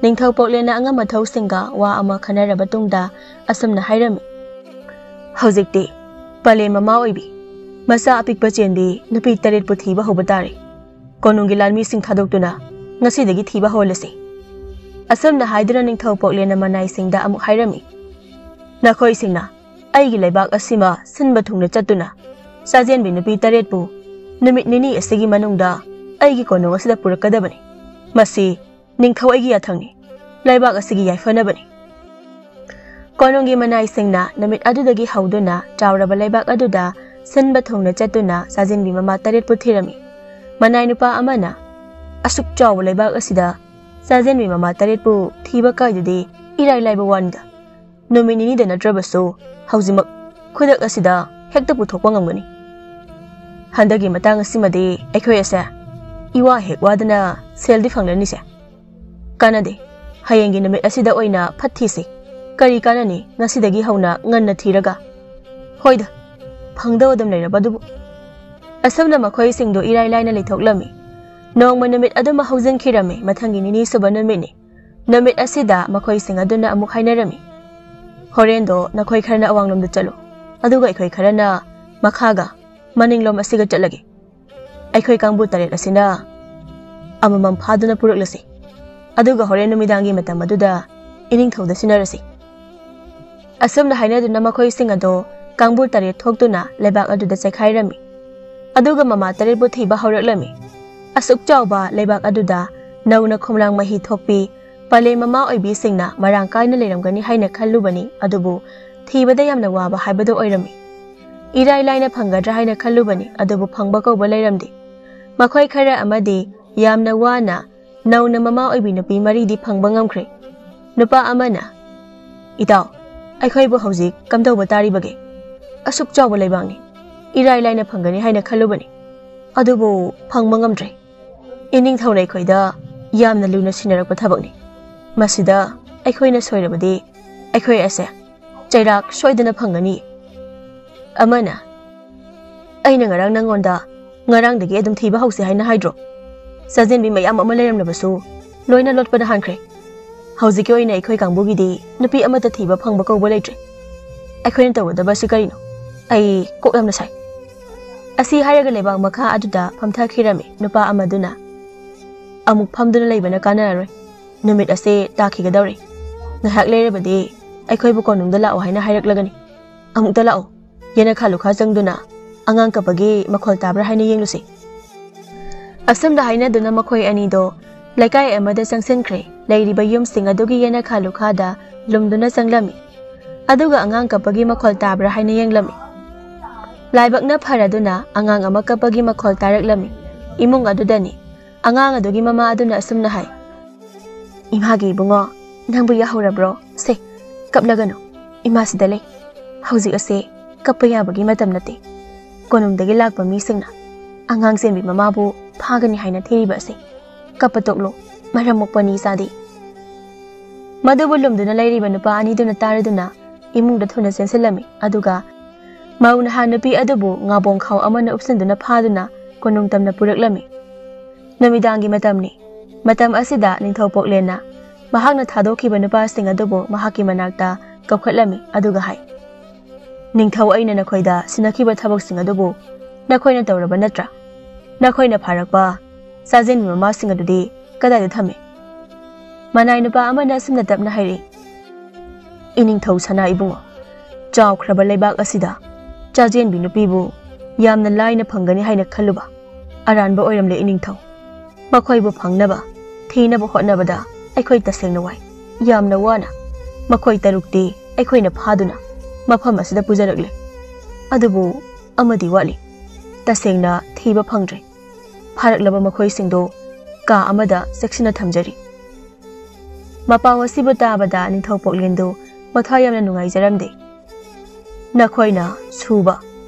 ꯅꯤꯡꯊꯧ ꯄꯣꯛꯂꯦꯅ ꯑꯉꯝ ꯑꯊꯧꯁꯤꯡꯒ ꯋꯥ ꯑꯃ ꯈꯟꯅꯔꯕ ꯇꯨꯡꯗ ꯑꯁꯨꯝꯅ ꯍꯥꯏꯔꯝꯃꯤ, "ꯍꯧꯖꯤꯛꯇꯤ ꯄꯂꯦꯝ ꯃꯃꯥ ꯑꯣꯏꯕꯤ, ꯃꯆꯥ ꯑꯄꯤꯛꯄ ꯆꯦꯟꯕꯤ ꯅꯨꯄꯤ ꯇꯔꯦꯠꯄꯨ ꯊꯤꯕ ꯍꯧꯕ ꯇꯥꯔꯦ꯫ ꯀꯣꯅꯨꯡꯒꯤ ꯂꯥꯟꯃꯤꯁꯤꯡ ꯊꯥꯗꯣꯛꯇꯨꯅ ꯉꯁꯤꯗꯒꯤ ꯊꯤꯕ ꯍꯧꯍꯜꯂꯁꯤ"꯫ ꯑꯁꯨꯝꯅ ꯍꯥꯏꯗꯨꯅ ꯅꯤꯡꯊꯧ ꯄꯣꯛꯂꯦꯅ ꯃꯅꯥꯏꯁꯤꯡꯗ ꯑꯃꯨꯛ ꯍꯥꯏꯔꯝꯃꯤ, "ꯅꯈꯣꯏꯁꯤꯡꯅ ꯑꯩꯒꯤ ꯂꯩꯕꯥꯛ ꯑꯁꯤꯃ ꯁꯤꯟꯕ ꯊꯨꯡꯅ ꯆꯠꯇꯨꯅ ꯆꯥꯖꯦꯟꯕꯤ ꯅꯨꯄꯤ ꯇꯔꯦꯠꯄꯨ ꯅꯨꯃꯤꯠ ꯅꯤꯅꯤ ꯑꯁꯤꯒꯤ ꯃꯅꯨꯡꯗ ꯑꯩꯒꯤ ꯀꯣꯅꯨꯡ ꯑꯁꯤꯗ ꯄꯨꯔꯛꯀꯗꯕꯅꯤ꯫ ꯃꯁꯤ ꯅꯤꯡꯊꯧ ꯑꯩꯒꯤ ꯌꯥꯊꯪꯅꯤ, ꯂꯩꯕꯥꯛ ꯑꯁꯤꯒꯤ ꯌꯥꯏꯐꯅꯕꯅꯤ"꯫ ꯀꯣꯅꯨꯡꯒꯤ ꯃꯅꯥꯏꯁꯤꯡꯅ ꯅꯨꯃꯤꯠ ꯑꯗꯨꯗꯒꯤ ꯍꯧꯗꯨꯅ ꯆꯥꯎꯔꯕ ꯂꯩꯕꯥꯛ ꯑꯗꯨꯗ ꯁꯤꯟꯕ ꯊꯨꯡꯅ ꯆꯠꯇꯨꯅ ꯆꯥꯖꯤꯟꯕꯤ ꯃꯃꯥ ꯇꯔꯦꯠꯄꯨ ꯊꯤꯔꯝꯃꯤ꯫ ꯃꯅꯥꯏ ꯅꯨꯄꯥ ꯑꯃꯅ, "ꯑꯁꯨꯛ ꯆꯥꯎꯕ ꯂꯩꯕꯥꯛ ꯑꯁꯤꯗ ꯆꯥꯖꯤꯟꯕꯤ ꯃꯃꯥ ꯇꯔꯦꯠꯄꯨ ꯊꯤꯕ ꯀꯥꯏꯗꯨꯗꯤ ꯏꯔꯥꯏ ꯂꯥꯏꯕ ꯋꯥꯅꯤꯗ꯫ ꯅꯨꯃꯤꯠ ꯅꯤꯅꯤꯗ ꯅꯠꯇ꯭ꯔꯕꯁꯨ ꯍꯧꯖꯤꯛꯃꯛ ꯈꯨꯗꯛ ꯑꯁꯤꯗ ꯍꯦꯛꯇ ꯄꯨꯊꯣꯛꯄ ꯉꯝꯒꯅꯤ꯫ ꯍꯟꯗꯛꯀꯤ ꯃꯇꯥꯡ ꯑꯁꯤꯃꯗꯤ ꯑꯩꯈꯣꯏ ꯑꯁꯦ ꯏꯋꯥ ꯍꯦꯛ ꯋꯥꯗꯅ ꯁꯦꯜꯗꯤ ꯐꯪꯂꯅꯤꯁꯦ꯫ ꯀꯥꯟꯅꯗꯦ, ꯍꯌꯦꯡꯒꯤ ꯅꯨꯃꯤꯠ ꯑꯁꯤꯗ ꯑꯣꯏꯅ ꯐꯠ ꯊꯤꯁꯤ꯫ ꯀꯔꯤ ꯀꯥꯟꯅꯅꯤ ꯉꯁꯤꯗꯒꯤ ꯍꯧꯅ ꯉꯟꯅ ꯊꯤꯔꯒ? ꯍꯣꯏꯗ, ꯐꯪꯗꯧ ꯑꯗꯨꯝ ꯂꯩꯔꯕ ꯑꯗꯨꯕꯨ"꯫ ꯑꯁꯨꯝꯅ ꯃꯈꯣꯏꯁꯤꯡꯗꯨ ꯏꯔꯥꯏ ꯂꯥꯏꯅ ꯂꯩꯊꯣꯛꯂꯝꯃꯤ꯫ ꯅꯣꯡꯃ ꯅꯨꯃꯤꯠ ꯑꯗꯨꯃ ꯍꯧꯖꯤꯟꯈꯤꯔꯝꯃꯤ꯫ ꯃꯊꯪꯒꯤ ꯅꯤꯅꯤ ꯁꯨꯕ ꯅꯨꯃꯤꯠꯅꯤ꯫ ꯅꯨꯃꯤꯠ ꯑꯁꯤꯗ ꯃꯈꯣꯏꯁꯤꯡ ꯑꯗꯨꯅ ꯑꯃꯨꯛ ꯍꯥꯏꯅꯔꯝꯃꯤ, "ꯍꯣꯔꯦꯟꯗꯣ ꯅꯈꯣꯏ ꯈꯔꯅ ꯑꯋꯥꯡꯂꯣꯝꯗ ꯆꯠꯂꯨ, ꯑꯗꯨꯒ ꯑꯩꯈꯣꯏ ꯈꯔꯅ ꯃꯈꯥꯒ ꯃꯅꯤꯡꯂꯣꯝ ꯑꯁꯤꯒ ꯆꯠꯂꯒꯦ꯫ ꯑꯩꯈꯣꯏ ꯀꯥꯡꯕꯨ ꯇꯔꯦꯠ ꯑꯁꯤꯅ ꯑꯃꯃꯝ ꯐꯥꯗꯨꯅ ꯄꯨꯔꯛꯂꯁꯤ, ꯑꯗꯨꯒ ꯍꯣꯔꯦꯟ ꯅꯨꯃꯤꯗꯥꯡꯒꯤ ꯃꯇꯝ ꯑꯗꯨꯗ ꯏꯅꯤꯡꯊꯧꯗ ꯁꯤꯟꯅꯔꯁꯤ"꯫ ꯑꯁꯨꯝꯅ ꯍꯥꯏꯅꯗꯨꯅ ꯃꯈꯣꯏꯁꯤꯡ ꯑꯗꯣ ꯀꯥꯡꯕꯨ ꯇꯔꯦꯠ ꯊꯣꯛꯇꯨꯅ ꯂꯩꯕꯥꯛ ꯑꯗꯨꯗ ꯆꯦꯛꯈꯥꯏꯔꯝꯃꯤ꯫ ꯑꯗꯨꯒ ꯃꯃꯥ ꯇꯔꯦꯠꯄꯨ ꯊꯤꯕ ꯍꯧꯔꯛꯂꯝꯃꯤ꯫ ꯑꯁꯨꯛ ꯆꯥꯎꯕ ꯂꯩꯕꯥꯛ ꯑꯗꯨꯗ ꯅꯧꯅ ꯈꯣꯝꯂꯥꯡ ꯃꯍꯤ ꯊꯣꯛꯄꯤ ꯄꯂꯦꯝ ꯃꯃꯥ ꯑꯣꯏꯕꯤꯁꯤꯡꯅ ꯃꯔꯥꯡ ꯀꯥꯏꯅ ꯂꯩꯔꯝꯒꯅꯤ ꯍꯥꯏꯅ ꯈꯜꯂꯨꯕꯅꯤ, ꯑꯗꯨꯕꯨ ꯊꯤꯕꯗ ꯌꯥꯝꯅ ꯋꯥꯕ ꯍꯥꯏꯕꯗꯨ ꯑꯣꯏꯔꯝꯃꯤ꯫ ꯏꯔꯥꯏ ꯂꯥꯏꯅ ꯐꯪꯒꯗ꯭ꯔꯥ ꯍꯥꯏꯅ ꯈꯜꯂꯨꯕꯅꯤ, ꯑꯗꯨꯕꯨ ꯐꯪꯕ ꯀꯧꯕ ꯂꯩꯔꯝꯗꯦ꯫ ꯃꯈꯣꯏ ꯈꯔ ꯑꯃꯗꯤ ꯌꯥꯝꯅ ꯋꯥꯅ ꯅꯧꯅ ꯃꯃꯥ ꯑꯣꯏꯕꯤ ꯅꯨꯄꯤ ꯃꯔꯤꯗꯤ ꯐꯪꯕ ꯉꯝꯈ꯭ꯔꯦ꯫ ꯅꯨꯄꯥ ꯑꯃꯅ, "ꯏꯇꯥꯎ, ꯑꯩꯈꯣꯏꯕꯨ ꯍꯧꯖꯤꯛ ꯀꯝꯗꯧꯕ ꯇꯥꯔꯤꯕꯒꯦ? ꯑꯁꯨꯛ ꯆꯥꯎꯕ ꯂꯩꯕꯥꯛꯅꯤ, ꯏꯔꯥꯏ ꯂꯥꯏꯅ ꯐꯪꯒꯅꯤ ꯍꯥꯏꯅ ꯈꯜꯂꯨꯕꯅꯤ, ꯑꯗꯨꯕꯨ ꯐꯪꯕ ꯉꯝꯗ꯭ꯔꯦ"꯫ ꯏꯅꯤꯡꯊꯧꯅ ꯑꯩꯈꯣꯏꯗ ꯌꯥꯝꯅ ꯂꯨꯅ ꯁꯤꯟꯅꯔꯛꯄ ꯊꯕꯛꯅꯤ꯫ ꯃꯁꯤꯗ ꯑꯩꯈꯣꯏꯅ ꯁꯣꯏꯔꯕꯗꯤ ꯑꯩꯈꯣꯏ ꯑꯁꯦ ꯆꯩꯔꯥꯛ ꯁꯣꯏꯗꯅ ꯐꯪꯒꯅꯤ꯫ ꯑꯃꯅ, "ꯑꯩꯅ ꯉꯔꯥꯡ ꯅꯪꯉꯣꯟꯗ ꯉꯔꯥꯡꯗꯒꯤ ꯑꯗꯨꯝ ꯊꯤꯕ ꯍꯧꯁꯦ ꯍꯥꯏꯅ ꯍꯥꯏꯗ꯭ꯔꯣ? ꯆꯥꯖꯦꯟꯕꯤ ꯃꯌꯥꯝ ꯑꯃ ꯂꯩꯔꯝꯂꯕꯁꯨ ꯂꯣꯏꯅ ꯂꯣꯠꯄꯗ ꯍꯥꯟꯈ꯭ꯔꯦ꯫ ꯍꯧꯖꯤꯛꯀꯤ ꯑꯣꯏꯅ ꯑꯩꯈꯣꯏ ꯀꯥꯡꯕꯨꯒꯤꯗꯤ ꯅꯨꯄꯤ ꯑꯃꯠꯇ ꯊꯤꯕ ꯐꯪꯕ ꯀꯧꯕ ꯂꯩꯇ꯭ꯔꯦ꯫ ꯑꯩꯈꯣꯏꯅ ꯇꯧꯒꯗꯕꯁꯤ ꯀꯔꯤꯅꯣ? ꯑꯩ ꯀꯣꯛ ꯌꯥꯝꯅ ꯁꯥꯏ"꯫ ꯑꯁꯤ ꯍꯥꯏꯔꯒ ꯂꯩꯕꯥꯛ ꯃꯈꯥ ꯑꯗꯨꯗ ꯐꯝꯊꯈꯤꯔꯝꯃꯤ ꯅꯨꯄꯥ ꯑꯃꯗꯨꯅ꯫ "ꯑꯃꯨꯛ ꯐꯝꯗꯨꯅ ꯂꯩꯕꯅ ꯀꯥꯟꯅꯔꯔꯣꯏ꯫ ꯅꯨꯃꯤꯠ ꯑꯁꯦ ꯇꯥꯈꯤꯒꯗꯧꯔꯦ꯫ ꯉꯥꯏꯍꯥꯛ ꯂꯩꯔꯕꯗꯤ ꯑꯩꯈꯣꯏꯕꯨ ꯀꯣꯅꯨꯡꯗ ꯂꯥꯛꯑꯣ ꯍꯥꯏꯅ ꯍꯥꯏꯔꯛꯂꯒꯅꯤ꯫ ꯑꯃꯨꯛꯇ ꯂꯥꯛꯑꯣ꯫ ꯌꯦꯅꯈꯥ ꯂꯨꯈꯥ ꯆꯪꯗꯨꯅ ꯑꯉꯥꯡ ꯀꯞꯄꯒꯤ ꯃꯈꯣꯜ ꯇꯥꯕ꯭ꯔꯥ ꯍꯥꯏꯅ ꯌꯦꯡꯂꯨꯁꯤ"꯫ ꯑꯁꯨꯝꯅ ꯍꯥꯏꯅꯗꯨꯅ ꯃꯈꯣꯏ ꯑꯅꯤꯗꯣ ꯂꯩꯀꯥꯏ ꯑꯃꯗ ꯆꯪꯁꯤꯟꯈ꯭ꯔꯦ꯫ ꯂꯩꯔꯤꯕ ꯌꯨꯝꯁꯤꯡ ꯑꯗꯨꯒꯤ ꯌꯦꯅꯈꯥ ꯂꯨꯈꯥꯗ ꯂꯨꯝꯗꯨꯅ ꯆꯪꯂꯝꯃꯤ꯫ ꯑꯗꯨꯒ ꯑꯉꯥꯡ ꯀꯞꯄꯒꯤ ꯃꯈꯣꯜ ꯇꯥꯕ꯭ꯔꯥ ꯍꯥꯏꯅ ꯌꯦꯡꯂꯝꯃꯤ꯫ ꯂꯥꯏꯕꯛꯅ ꯐꯔꯗꯨꯅ ꯑꯉꯥꯡ ꯑꯃ ꯀꯞꯄꯒꯤ ꯃꯈꯣꯜ ꯇꯥꯔꯛꯂꯝꯃꯤ꯫ ꯏꯃꯨꯡ ꯑꯗꯨꯗꯅꯤ꯫ ꯑꯉꯥꯡ ꯑꯗꯨꯒꯤ ꯃꯃꯥ ꯑꯗꯨꯅ ꯑꯁꯨꯝꯅ ꯍꯥꯏ, "ꯏꯃꯥꯒꯤ ꯏꯕꯨꯡꯉꯣ, ꯅꯪꯕꯨ ꯌꯥꯍꯧꯔꯕ꯭ꯔꯣ? ꯁꯦ, ꯀꯞꯂꯒꯅꯨ꯫ ꯏꯃꯥꯁꯤꯗ ꯂꯩ꯫ ꯍꯧꯖꯤꯛ ꯑꯁꯦ ꯀꯞꯄ ꯌꯥꯕꯒꯤ ꯃꯇꯝ ꯅꯠꯇꯦ꯫ ꯀꯣꯅꯨꯡꯗꯒꯤ ꯂꯥꯛꯄ ꯃꯤꯁꯤꯡꯅ ꯑꯉꯥꯡ ꯆꯦꯟꯕꯤ ꯃꯃꯥꯕꯨ ꯐꯥꯒꯅꯤ ꯍꯥꯏꯅ ꯊꯤꯔꯤꯕ ꯑꯁꯦ꯫ ꯀꯞꯄ ꯇꯣꯛꯂꯣ, ꯃꯔꯝ ꯃꯣꯛꯄ ꯅꯤ ꯆꯥꯗꯦ"꯫ ꯃꯗꯨꯕꯨ ꯂꯨꯝꯗꯨꯅ ꯂꯩꯔꯤꯕ ꯅꯨꯄꯥ ꯑꯅꯤꯗꯨꯅ ꯇꯥꯔꯗꯨꯅ ꯏꯃꯨꯡꯗ ꯊꯨꯅ ꯆꯦꯟꯁꯤꯜꯂꯝꯃꯤ꯫ ꯑꯗꯨꯒ ꯃꯧ ꯅꯍꯥ ꯅꯨꯄꯤ ꯑꯗꯨꯕꯨ ꯉꯥꯕꯣꯡ ꯈꯥꯎ ꯑꯃꯅ ꯎꯞꯁꯤꯟꯗꯨꯅ ꯐꯥꯗꯨꯅ ꯀꯣꯅꯨꯡ ꯇꯝꯅ ꯄꯨꯔꯛꯂꯝꯃꯤ꯫ ꯅꯨꯃꯤꯗꯥꯡꯒꯤ ꯃꯇꯝꯅꯤ꯫ ꯃꯇꯝ ꯑꯁꯤꯗ ꯅꯤꯡꯊꯧ ꯄꯣꯛꯂꯦꯟꯅ ꯃꯍꯥꯛꯅ ꯊꯥꯗꯣꯛꯈꯤꯕ ꯅꯨꯄꯥꯁꯤꯡ ꯑꯗꯨꯕꯨ ꯃꯍꯥꯛꯀꯤ ꯃꯅꯥꯛꯇ ꯀꯧꯈꯠꯂꯝꯃꯤ, ꯑꯗꯨꯒ ꯍꯥꯏ, "ꯅꯤꯡꯊꯧ, ꯑꯩꯅ ꯅꯈꯣꯏꯗ ꯁꯤꯟꯅꯈꯤꯕ ꯊꯕꯛꯁꯤꯡ ꯑꯗꯨꯕꯨ ꯅꯈꯣꯏꯅ ꯇꯧꯔꯕ ꯅꯠꯇ꯭ꯔꯥ? ꯅꯈꯣꯏꯅ ꯐꯥꯔꯛꯄ ꯆꯥꯖꯦꯟꯕꯤ ꯃꯃꯥꯁꯤꯡ ꯑꯗꯨꯗꯤ ꯀꯗꯥꯏꯗ ꯊꯝꯃꯤ?" ꯃꯅꯥꯏ ꯅꯨꯄꯥ ꯑꯃꯅ ꯑꯁꯨꯝꯅ ꯇꯞꯅ ꯍꯥꯏꯔꯛꯏ, "ꯏꯅꯤꯡꯊꯧ ꯁꯅꯥ ꯏꯕꯨꯡꯉꯣ, ꯆꯥꯎꯈ꯭ꯔꯕ ꯂꯩꯕꯥꯛ ꯑꯁꯤꯗ ꯆꯥꯖꯦꯟꯕꯤ ꯅꯨꯄꯤꯕꯨ ꯌꯥꯝꯅ ꯂꯥꯏꯅ ꯐꯪꯒꯅꯤ ꯍꯥꯏꯅ ꯈꯜꯂꯨꯕ ꯑꯔꯥꯟꯕ ꯑꯣꯏꯔꯝꯂꯦ ꯏꯅꯤꯡꯊꯧ꯫ ꯃꯈꯣꯏꯕꯨ ꯐꯪꯅꯕ, ꯊꯤꯅꯕ ꯍꯣꯠꯅꯕꯗ ꯑꯩꯈꯣꯏ ꯇꯁꯦꯡꯅ ꯋꯥꯏ꯫ ꯌꯥꯝꯅ ꯋꯥꯅ ꯃꯈꯣꯏ ꯇꯔꯨꯛꯇꯤ ꯑꯩꯈꯣꯏꯅ ꯐꯥꯗꯨꯅ ꯃꯐꯝ ꯑꯁꯤꯗ ꯄꯨꯖꯔꯛꯂꯦ꯫ ꯑꯗꯨꯕꯨ ꯑꯃꯗꯤ ꯋꯥꯠꯂꯤ꯫ ꯇꯁꯦꯡꯅ ꯊꯤꯕ ꯐꯪꯗ꯭ꯔꯦ꯫ ꯐꯥꯔꯛꯂꯕ ꯃꯈꯣꯏꯁꯤꯡꯗꯨ ꯀꯥ ꯑꯃꯗ ꯆꯦꯛꯁꯤꯟꯅ ꯊꯝꯖꯔꯤ"꯫ ꯃꯄꯥꯎ ꯑꯁꯤꯕꯨ ꯇꯥꯕꯗ ꯅꯤꯡꯊꯧ ꯄꯣꯛꯂꯦꯟꯗꯨ ꯃꯊ꯭ꯋꯥꯏ ꯌꯥꯝꯅ ꯅꯨꯡꯉꯥꯏꯖꯔꯝꯗꯦ꯫ "ꯅꯈꯣꯏꯅ ꯁꯨꯕ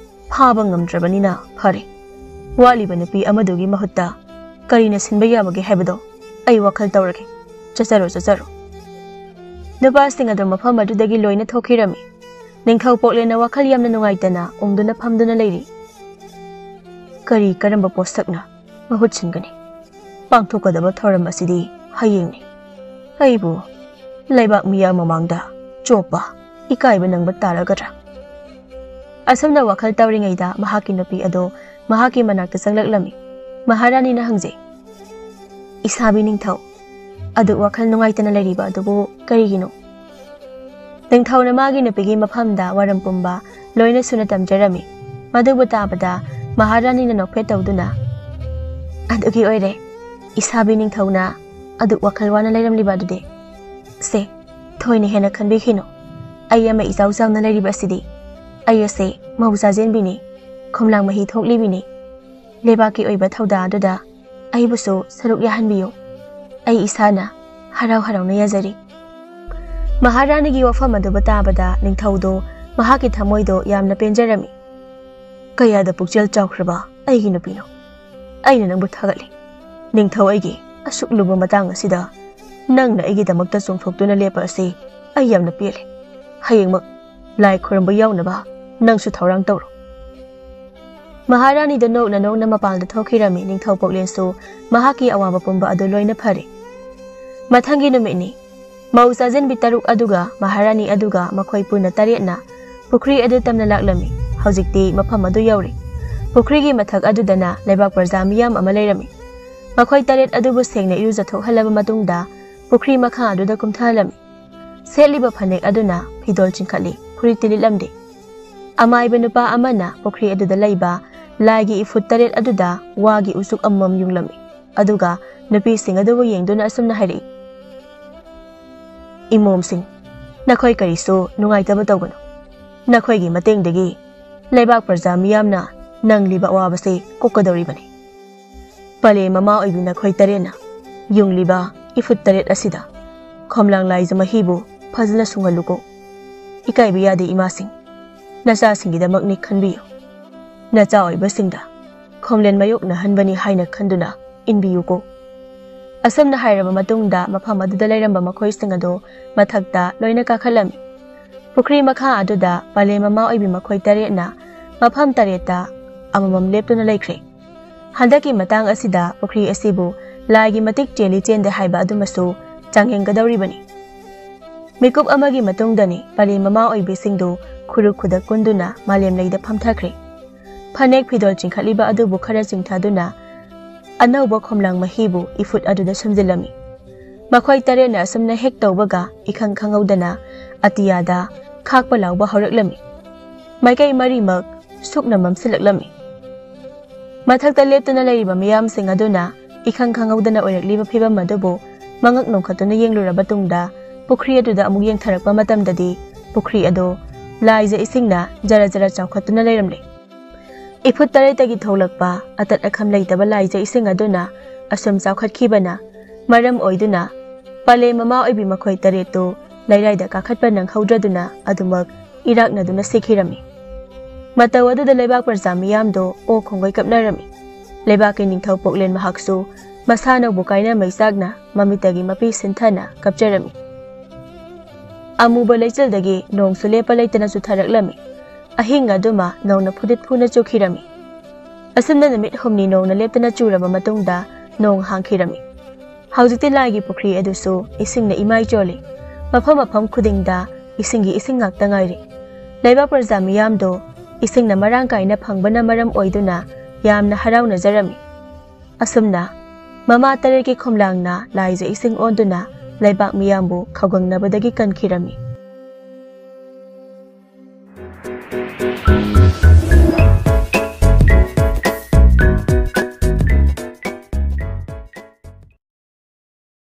ꯐꯥꯕ ꯉꯝꯗ꯭ꯔꯕꯅꯤꯅ ꯐꯔꯦ꯫ ꯋꯥꯠꯂꯤꯕ ꯅꯨꯄꯤ ꯑꯃꯗꯨꯒꯤ ꯃꯍꯨꯠꯇ ꯀꯔꯤꯅ ꯁꯤꯟꯕ ꯌꯥꯕꯒꯦ ꯍꯥꯏꯕꯗꯣ ꯑꯩ ꯋꯥꯈꯜ ꯇꯧꯔꯒꯦ꯫ ꯆꯠꯆꯔꯣ, ꯆꯠꯆꯔꯣ꯫ ꯅꯨꯄꯥꯁꯤꯡ ꯑꯗꯨ ꯃꯐꯝ ꯑꯗꯨꯗꯒꯤ ꯂꯣꯏꯅ ꯊꯣꯛꯈꯤꯔꯝꯃꯤ꯫ ꯅꯤꯡꯊꯧ ꯄꯣꯛꯂꯦꯟꯅ ꯋꯥꯈꯜ ꯌꯥꯝꯅ ꯅꯨꯡꯉꯥꯏꯇꯅ ꯎꯪꯗꯨꯅ ꯐꯝꯗꯨꯅ ꯂꯩꯔꯤ꯫ ꯀꯔꯤ ꯀꯔꯝꯕ ꯄꯣꯠꯁꯛꯅ ꯃꯍꯨꯠ ꯁꯤꯟꯒꯅꯤ? ꯄꯥꯡꯊꯣꯛꯀꯗꯕ ꯊꯧꯔꯝ ꯑꯁꯤꯗꯤ ꯍꯌꯦꯡꯅꯤ꯫ ꯑꯩꯕꯨ ꯂꯩꯕꯥꯛ ꯃꯤꯌꯥꯝ ꯃꯃꯥꯡꯗ ꯆꯣꯞꯄ, ꯏꯀꯥꯏꯕ ꯅꯪꯕ ꯇꯥꯔꯒꯗ꯭ꯔꯥ? ꯑꯁꯨꯝꯅ ꯋꯥꯈꯜ ꯇꯧꯔꯤꯉꯩꯗ ꯃꯍꯥꯛꯀꯤ ꯅꯨꯄꯤ ꯑꯗꯣ ꯃꯍꯥꯛꯀꯤ ꯃꯅꯥꯛꯇ ꯆꯪꯂꯛꯂꯝꯃꯤ꯫ ꯃꯍꯥꯔꯥꯅꯤꯅ ꯍꯪꯖꯩ, "ꯏꯁꯥꯕꯤ ꯅꯤꯡꯊꯧ, ꯑꯗꯨꯛ ꯋꯥꯈꯜ ꯅꯨꯡꯉꯥꯏꯇꯅ ꯂꯩꯔꯤꯕ ꯑꯗꯨꯕꯨ ꯀꯔꯤꯒꯤꯅꯣ?" ꯅꯤꯡꯊꯧꯅ ꯃꯥꯒꯤ ꯅꯨꯄꯤꯒꯤ ꯃꯐꯝꯗ ꯋꯥꯔꯝ ꯄꯨꯝꯕ ꯂꯣꯏꯅ ꯁꯨꯅ ꯇꯝꯖꯔꯝꯃꯤ꯫ ꯃꯗꯨꯕꯨ ꯇꯥꯕꯗ ꯃꯍꯥꯔꯥꯅꯤꯅ ꯅꯣꯛꯐꯦꯠ ꯇꯧꯗꯨꯅ, "ꯑꯗꯨꯒꯤ ꯑꯣꯏꯔꯦ ꯏꯁꯥꯕꯤ ꯅꯤꯡꯊꯧꯅ ꯑꯗꯨꯛ ꯋꯥꯈꯜ ꯋꯥꯅ ꯂꯩꯔꯝꯂꯤꯕ ꯑꯗꯨꯗꯤ꯫ ꯁꯦ, ꯊꯣꯏꯅ ꯍꯦꯟꯅ ꯈꯟꯕꯤꯈꯤꯅꯨ꯫ ꯑꯩ ꯑꯃ ꯏꯆꯥꯎ ꯆꯥꯎꯅ ꯂꯩꯔꯤꯕ ꯑꯁꯤꯗꯤ꯫ ꯑꯩ ꯑꯁꯦ ꯃꯧ ꯆꯥꯖꯦꯟꯕꯤꯅꯤ, ꯈꯣꯝꯂꯥꯡ ꯃꯍꯤ ꯊꯣꯛꯂꯤꯕꯤꯅꯤ꯫ ꯂꯩꯕꯥꯛꯀꯤ ꯑꯣꯏꯕ ꯊꯧꯗꯥ ꯑꯗꯨꯗ ꯑꯩꯕꯨꯁꯨ ꯁꯔꯨꯛ ꯌꯥꯍꯟꯕꯤꯌꯨ꯫ ꯑꯩ ꯏꯁꯥꯅ ꯍꯔꯥꯎ ꯍꯔꯥꯎꯅ ꯌꯥꯖꯔꯤ꯫" ꯃꯍꯥꯔꯥꯅꯤꯒꯤ ꯋꯥꯐꯝ ꯑꯗꯨꯕꯨ ꯇꯥꯕꯗ ꯅꯤꯡꯊꯧꯗꯣ ꯃꯍꯥꯛꯀꯤ ꯊꯃꯣꯏꯗꯣ ꯌꯥꯝꯅ ꯄꯦꯟꯖꯔꯝꯃꯤ꯫ "ꯀꯌꯥꯗ ꯄꯨꯛꯆꯦꯜ ꯆꯥꯎꯈ꯭ꯔꯕ ꯑꯩꯒꯤ ꯅꯨꯄꯤꯅꯣ! ꯑꯩꯅ ꯅꯪꯕꯨ ꯊꯥꯒꯠꯂꯤ꯫ ꯅꯤꯡꯊꯧ ꯑꯩꯒꯤ ꯑꯁꯨꯛ ꯂꯨꯕ ꯃꯇꯥꯡ ꯑꯁꯤꯗ ꯅꯪꯅ ꯑꯩꯒꯤꯗꯃꯛꯇ ꯆꯣꯡꯊꯣꯛꯇꯨꯅ ꯂꯦꯞꯄ ꯑꯁꯤ ꯑꯩ ꯌꯥꯝꯅ ꯄꯦꯜꯂꯤ꯫ ꯍꯌꯦꯡꯃꯛ ꯂꯥꯏ ꯈꯨꯔꯨꯝꯕ ꯌꯥꯎꯅꯕ ꯅꯪꯁꯨ ꯊꯧꯔꯥꯡ ꯇꯧꯔꯣ꯫" ꯃꯍꯥꯔꯥꯅꯤꯗ ꯅꯣꯛꯅ ꯅꯣꯛꯅ ꯃꯄꯥꯟꯗ ꯊꯣꯛꯈꯤꯔꯝꯃꯤ꯫ ꯅꯤꯡꯊꯧ ꯄꯣꯛꯂꯦꯟꯁꯨ ꯃꯍꯥꯛꯀꯤ ꯑꯋꯥꯕ ꯄꯨꯝꯕ ꯑꯗꯨ ꯂꯣꯏꯅ ꯐꯔꯦ꯫ ꯃꯊꯪꯒꯤ ꯅꯨꯃꯤꯠꯅꯤ꯫ ꯃꯧ ꯆꯥꯖꯟꯕꯤ ꯇꯔꯨꯛ ꯑꯗꯨꯒ ꯃꯍꯥꯔꯥꯅꯤ ꯑꯗꯨꯒ ꯃꯈꯣꯏ ꯄꯨꯟꯅ ꯇꯔꯦꯠꯅ ꯄꯨꯈ꯭ꯔꯤ ꯑꯗꯨ ꯇꯝꯅ ꯂꯥꯛꯂꯝꯃꯤ꯫ ꯍꯧꯖꯤꯛꯇꯤ ꯃꯐꯝ ꯑꯗꯨ ꯌꯧꯔꯦ꯫ ꯄꯨꯈ꯭ꯔꯤꯒꯤ ꯃꯊꯛ ꯑꯗꯨꯗꯅ ꯂꯩꯕꯥꯛ ꯄ꯭ꯔꯖꯥ ꯃꯤꯌꯥꯝ ꯑꯃ ꯂꯩꯔꯝꯃꯤ꯫ ꯃꯈꯣꯏ ꯇꯔꯦꯠ ꯑꯗꯨꯕꯨ ꯁꯦꯡꯅ ꯏꯔꯨꯖꯊꯣꯛꯍꯜꯂꯕ ꯃꯇꯨꯡꯗ ꯄꯨꯈ꯭ꯔꯤ ꯃꯈꯥ ꯑꯗꯨꯗ ꯀꯨꯝꯊꯍꯜꯂꯝꯃꯤ꯫ ꯁꯦꯠꯂꯤꯕ ꯐꯅꯦꯛ ꯑꯗꯨꯅ ꯐꯤꯗꯣꯜ ꯆꯤꯡꯈꯠꯂꯤ, ꯐꯨꯔꯤꯠꯇꯤ ꯂꯤꯠꯂꯝꯗꯦ꯫ ꯑꯃꯥꯏꯕ ꯅꯨꯄꯥ ꯑꯃꯅ ꯄꯨꯈ꯭ꯔꯤ ꯑꯗꯨꯗ ꯂꯩꯕ ꯂꯥꯏꯒꯤ ꯏꯐꯨꯠ ꯇꯔꯦꯠ ꯑꯗꯨꯗ ꯋꯥꯒꯤ ꯎꯆꯨꯛ ꯑꯃꯃꯝ ꯌꯨꯡꯂꯝꯃꯤ꯫ ꯑꯗꯨꯒ ꯅꯨꯄꯤꯁꯤꯡ ꯑꯗꯨꯕꯨ ꯌꯦꯡꯗꯨꯅ ꯑꯁꯨꯝꯅ ꯍꯥꯏꯔꯛꯏ, "ꯏꯃꯣꯝꯁꯤꯡ, ꯅꯈꯣꯏ ꯀꯔꯤꯁꯨ ꯅꯨꯡꯉꯥꯏꯇꯕ ꯇꯧꯒꯅꯨ꯫ ꯅꯈꯣꯏꯒꯤ ꯃꯇꯦꯡꯗꯒꯤ ꯂꯩꯕꯥꯛ ꯄ꯭ꯔꯖꯥ ꯃꯤꯌꯥꯝꯅ ꯅꯪꯂꯤꯕ ꯑꯋꯥꯕꯁꯤ ꯀꯣꯛꯀꯗꯧꯔꯤꯕꯅꯤ꯫ ꯄꯂꯦ ꯃꯃꯥ ꯑꯣꯏꯕꯤ ꯅꯈꯣꯏ ꯇꯔꯦꯠꯅ ꯌꯨꯡꯂꯤꯕ ꯏꯐꯨꯠ ꯇꯔꯦꯠ ꯑꯁꯤꯗ ꯈꯣꯝꯂꯥꯡ ꯂꯥꯏꯖ ꯃꯍꯤꯕꯨ ꯐꯖꯅ ꯁꯨꯡꯍꯜꯂꯨꯀꯣ꯫ ꯏꯀꯥꯏꯕ ꯌꯥꯗꯦ ꯏꯃꯥꯁꯤꯡ, ꯅꯆꯥꯁꯤꯡꯒꯤꯗꯃꯛꯅꯤ ꯈꯟꯕꯤꯌꯨ꯫ ꯅꯆꯥ ꯑꯣꯏꯕꯁꯤꯡꯗ ꯈꯣꯝꯂꯦꯟ ꯃꯥꯌꯣꯛꯅꯍꯟꯕꯅꯤ ꯍꯥꯏꯅ ꯈꯟꯗꯨꯅ ꯏꯟꯕꯤꯌꯨꯀꯣ꯫ ꯑꯁꯨꯝꯅ ꯍꯥꯏꯔꯕ ꯃꯇꯨꯡꯗ ꯃꯐꯝ ꯑꯗꯨꯗ ꯂꯩꯔꯝꯕ ꯃꯈꯣꯏꯁꯤꯡ ꯑꯗꯨ ꯃꯊꯛꯇ ꯂꯣꯏꯅ ꯀꯥꯈꯠꯂꯝꯃꯤ꯫ ꯄꯨꯈ꯭ꯔꯤ ꯃꯈꯥ ꯑꯗꯨꯗ ꯄꯂꯦ ꯃꯃꯥ ꯑꯣꯏꯕꯤ ꯃꯈꯣꯏ ꯇꯔꯦꯠꯅ ꯃꯐꯝ ꯇꯔꯦꯠꯇ ꯑꯃꯃꯝ ꯂꯦꯞꯇꯨꯅ ꯂꯩꯈ꯭ꯔꯦ꯫ ꯍꯟꯗꯛꯀꯤ ꯃꯇꯥꯡ ꯑꯁꯤꯗ ꯄꯨꯈ꯭ꯔꯤ ꯑꯁꯤꯕꯨ ꯂꯥꯏꯒꯤ ꯃꯇꯤꯛ ꯆꯦꯜꯂꯤ ꯆꯦꯟꯗꯦ ꯍꯥꯏꯕ ꯑꯗꯨꯃꯁꯨ ꯆꯥꯡꯌꯦꯡꯒꯗꯧꯔꯤꯕꯅꯤ꯫ ꯃꯤꯀꯨꯞ ꯑꯃꯒꯤ ꯃꯇꯨꯡꯗꯅꯤ ꯄꯂꯦ ꯃꯃꯥ ꯑꯣꯏꯕꯤꯁꯤꯡꯗꯨ ꯈꯨꯔꯨ ꯈꯨꯗꯛ ꯀꯨꯟꯗꯨꯅ ꯃꯥꯂꯦꯝ ꯂꯩꯗ ꯐꯝꯊꯈ꯭ꯔꯦ꯫ ꯐꯅꯦꯛ ꯐꯤꯗꯣꯜ ꯆꯤꯡꯈꯠꯂꯤꯕ ꯑꯗꯨꯕꯨ ꯈꯔ ꯆꯤꯡꯊꯗꯨꯅ ꯑꯅꯧꯕ ꯈꯣꯝꯂꯥꯡ ꯃꯍꯤꯕꯨ ꯏꯐꯨꯠ ꯑꯗꯨꯗ ꯁꯨꯝꯖꯤꯜꯂꯝꯃꯤ꯫ ꯃꯈꯣꯏ ꯇꯔꯦꯠꯅ ꯑꯁꯨꯝꯅ ꯍꯦꯛ ꯇꯧꯕꯒ ꯏꯈꯪ ꯈꯪꯍꯧꯗꯅ ꯑꯇꯤꯌꯥꯗ ꯈꯥꯛꯄ ꯂꯥꯎꯕ ꯍꯧꯔꯛꯂꯝꯃꯤ꯫ ꯃꯥꯏꯀꯩ ꯃꯔꯤꯃꯛ ꯁꯨꯛꯅ ꯃꯝꯁꯤꯜꯂꯛꯂꯝꯃꯤ꯫ ꯃꯊꯛꯇ ꯂꯦꯞꯇꯨꯅ ꯂꯩꯔꯤꯕ ꯃꯤꯌꯥꯝꯁꯤꯡ ꯑꯗꯨꯅ ꯏꯈꯪ ꯈꯪꯍꯧꯗꯅ ꯑꯣꯏꯔꯛꯂꯤꯕ ꯐꯤꯕꯝ ꯑꯗꯨꯕꯨ ꯃꯉꯛ ꯅꯣꯡꯈꯠꯇꯨꯅ ꯌꯦꯡꯂꯨꯔꯕ ꯇꯨꯡꯗ ꯄꯨꯈ꯭ꯔꯤ ꯑꯗꯨꯗ ꯑꯃꯨꯛ ꯌꯦꯡꯊꯔꯛꯄ ꯃꯇꯝꯗꯗꯤ ꯄꯨꯈ꯭ꯔꯤ ꯑꯗꯨ ꯂꯥꯏꯖ ꯏꯁꯤꯡꯅ ꯖꯔ ꯖꯔ ꯆꯥꯎꯈꯠꯇꯨꯅ ꯂꯩꯔꯝꯂꯦ꯫ ꯏꯐꯨꯠ ꯇꯔꯦꯠꯇꯒꯤ ꯊꯣꯛꯂꯛꯄ ꯑꯇꯠ ꯑꯈꯝ ꯂꯩꯇꯕ ꯂꯥꯏꯖ ꯏꯁꯤꯡ ꯑꯗꯨꯅ ꯑꯁꯨꯝ ꯆꯥꯎꯈꯠꯈꯤꯕꯅ ꯃꯔꯝ ꯑꯣꯏꯗꯨꯅ ꯄꯂꯦ ꯃꯃꯥ ꯑꯣꯏꯕꯤ ꯃꯈꯣꯏ ꯇꯔꯦꯠꯇꯨ ꯂꯩꯔꯥꯏꯗ ꯀꯥꯈꯠꯄ ꯅꯪꯍꯧꯗ꯭ꯔꯗꯨꯅ ꯑꯗꯨꯃꯛ ꯏꯔꯥꯛꯅꯗꯨꯅ ꯁꯤꯈꯤꯔꯝꯃꯤ꯫ ꯃꯇꯧ ꯑꯗꯨꯗ ꯂꯩꯕꯥꯛ ꯄ꯭ꯔꯖꯥ ꯃꯤꯌꯥꯝꯗꯣ ꯑꯣ ꯈꯣꯡꯒꯩ ꯀꯞꯅꯔꯝꯃꯤ꯫ ꯂꯩꯕꯥꯛꯀꯤ ꯅꯤꯡꯊꯧ ꯄꯣꯛꯂꯦꯟ ꯃꯍꯥꯛꯁꯨ ꯃꯁꯥꯅꯧꯕꯨ ꯀꯥꯏꯅ ꯃꯩꯆꯥꯛꯅ ꯃꯃꯤꯠꯇꯒꯤ ꯃꯄꯤ ꯁꯤꯟꯊꯅ ꯀꯞꯆꯔꯝꯃꯤ꯫ ꯑꯃꯨꯕ ꯂꯩꯆꯤꯜꯗꯒꯤ ꯅꯣꯡꯁꯨ ꯂꯦꯞꯄ ꯂꯩꯇꯅ ꯆꯨꯊꯔꯛꯂꯝꯃꯤ꯫ ꯑꯍꯤꯡ ꯑꯗꯨꯃ ꯅꯣꯡꯅ ꯐꯨꯗꯤꯠ ꯐꯨꯅ ꯆꯨꯈꯤꯔꯝꯃꯤ꯫ ꯑꯁꯨꯝꯅ ꯅꯨꯃꯤꯠ ꯍꯨꯝꯅꯤ ꯅꯣꯡꯅ ꯂꯦꯞꯇꯅ ꯆꯨꯔꯕ ꯃꯇꯨꯡꯗ ꯅꯣꯡ ꯍꯥꯡꯈꯤꯔꯝꯃꯤ꯫ ꯍꯧꯖꯤꯛꯇꯤ ꯂꯥꯏꯒꯤ ꯄꯨꯈ꯭ꯔꯤ ꯑꯗꯨꯁꯨ ꯏꯁꯤꯡꯅ ꯏꯃꯥꯏ ꯆꯣꯜꯂꯤ꯫ ꯃꯐꯝ ꯃꯐꯝ ꯈꯨꯗꯤꯡꯗ ꯏꯁꯤꯡꯒꯤ ꯏꯁꯤꯡ ꯉꯥꯛꯇ ꯉꯥꯏꯔꯦ꯫ ꯂꯩꯕꯥꯛ ꯄ꯭ꯔꯖꯥ ꯃꯤꯌꯥꯝꯗꯣ ꯏꯁꯤꯡꯅ ꯃꯔꯥꯡ ꯀꯥꯏꯅ ꯐꯪꯕꯅ ꯃꯔꯝ ꯑꯣꯏꯗꯨꯅ ꯌꯥꯝꯅ ꯍꯔꯥꯎꯅꯖꯔꯝꯃꯤ꯫ ꯑꯁꯨꯝꯅ ꯃꯃꯥ ꯇꯔꯦꯠꯀꯤ ꯈꯣꯝꯂꯥꯡꯅ ꯂꯥꯏꯖ ꯏꯁꯤꯡ ꯑꯣꯟꯗꯨꯅ ꯂꯩꯕꯥꯛ ꯃꯤꯌꯥꯝꯕꯨ ꯈꯧꯒꯪꯅꯕꯗꯒꯤ ꯀꯟꯈꯤꯔꯝꯃꯤ꯫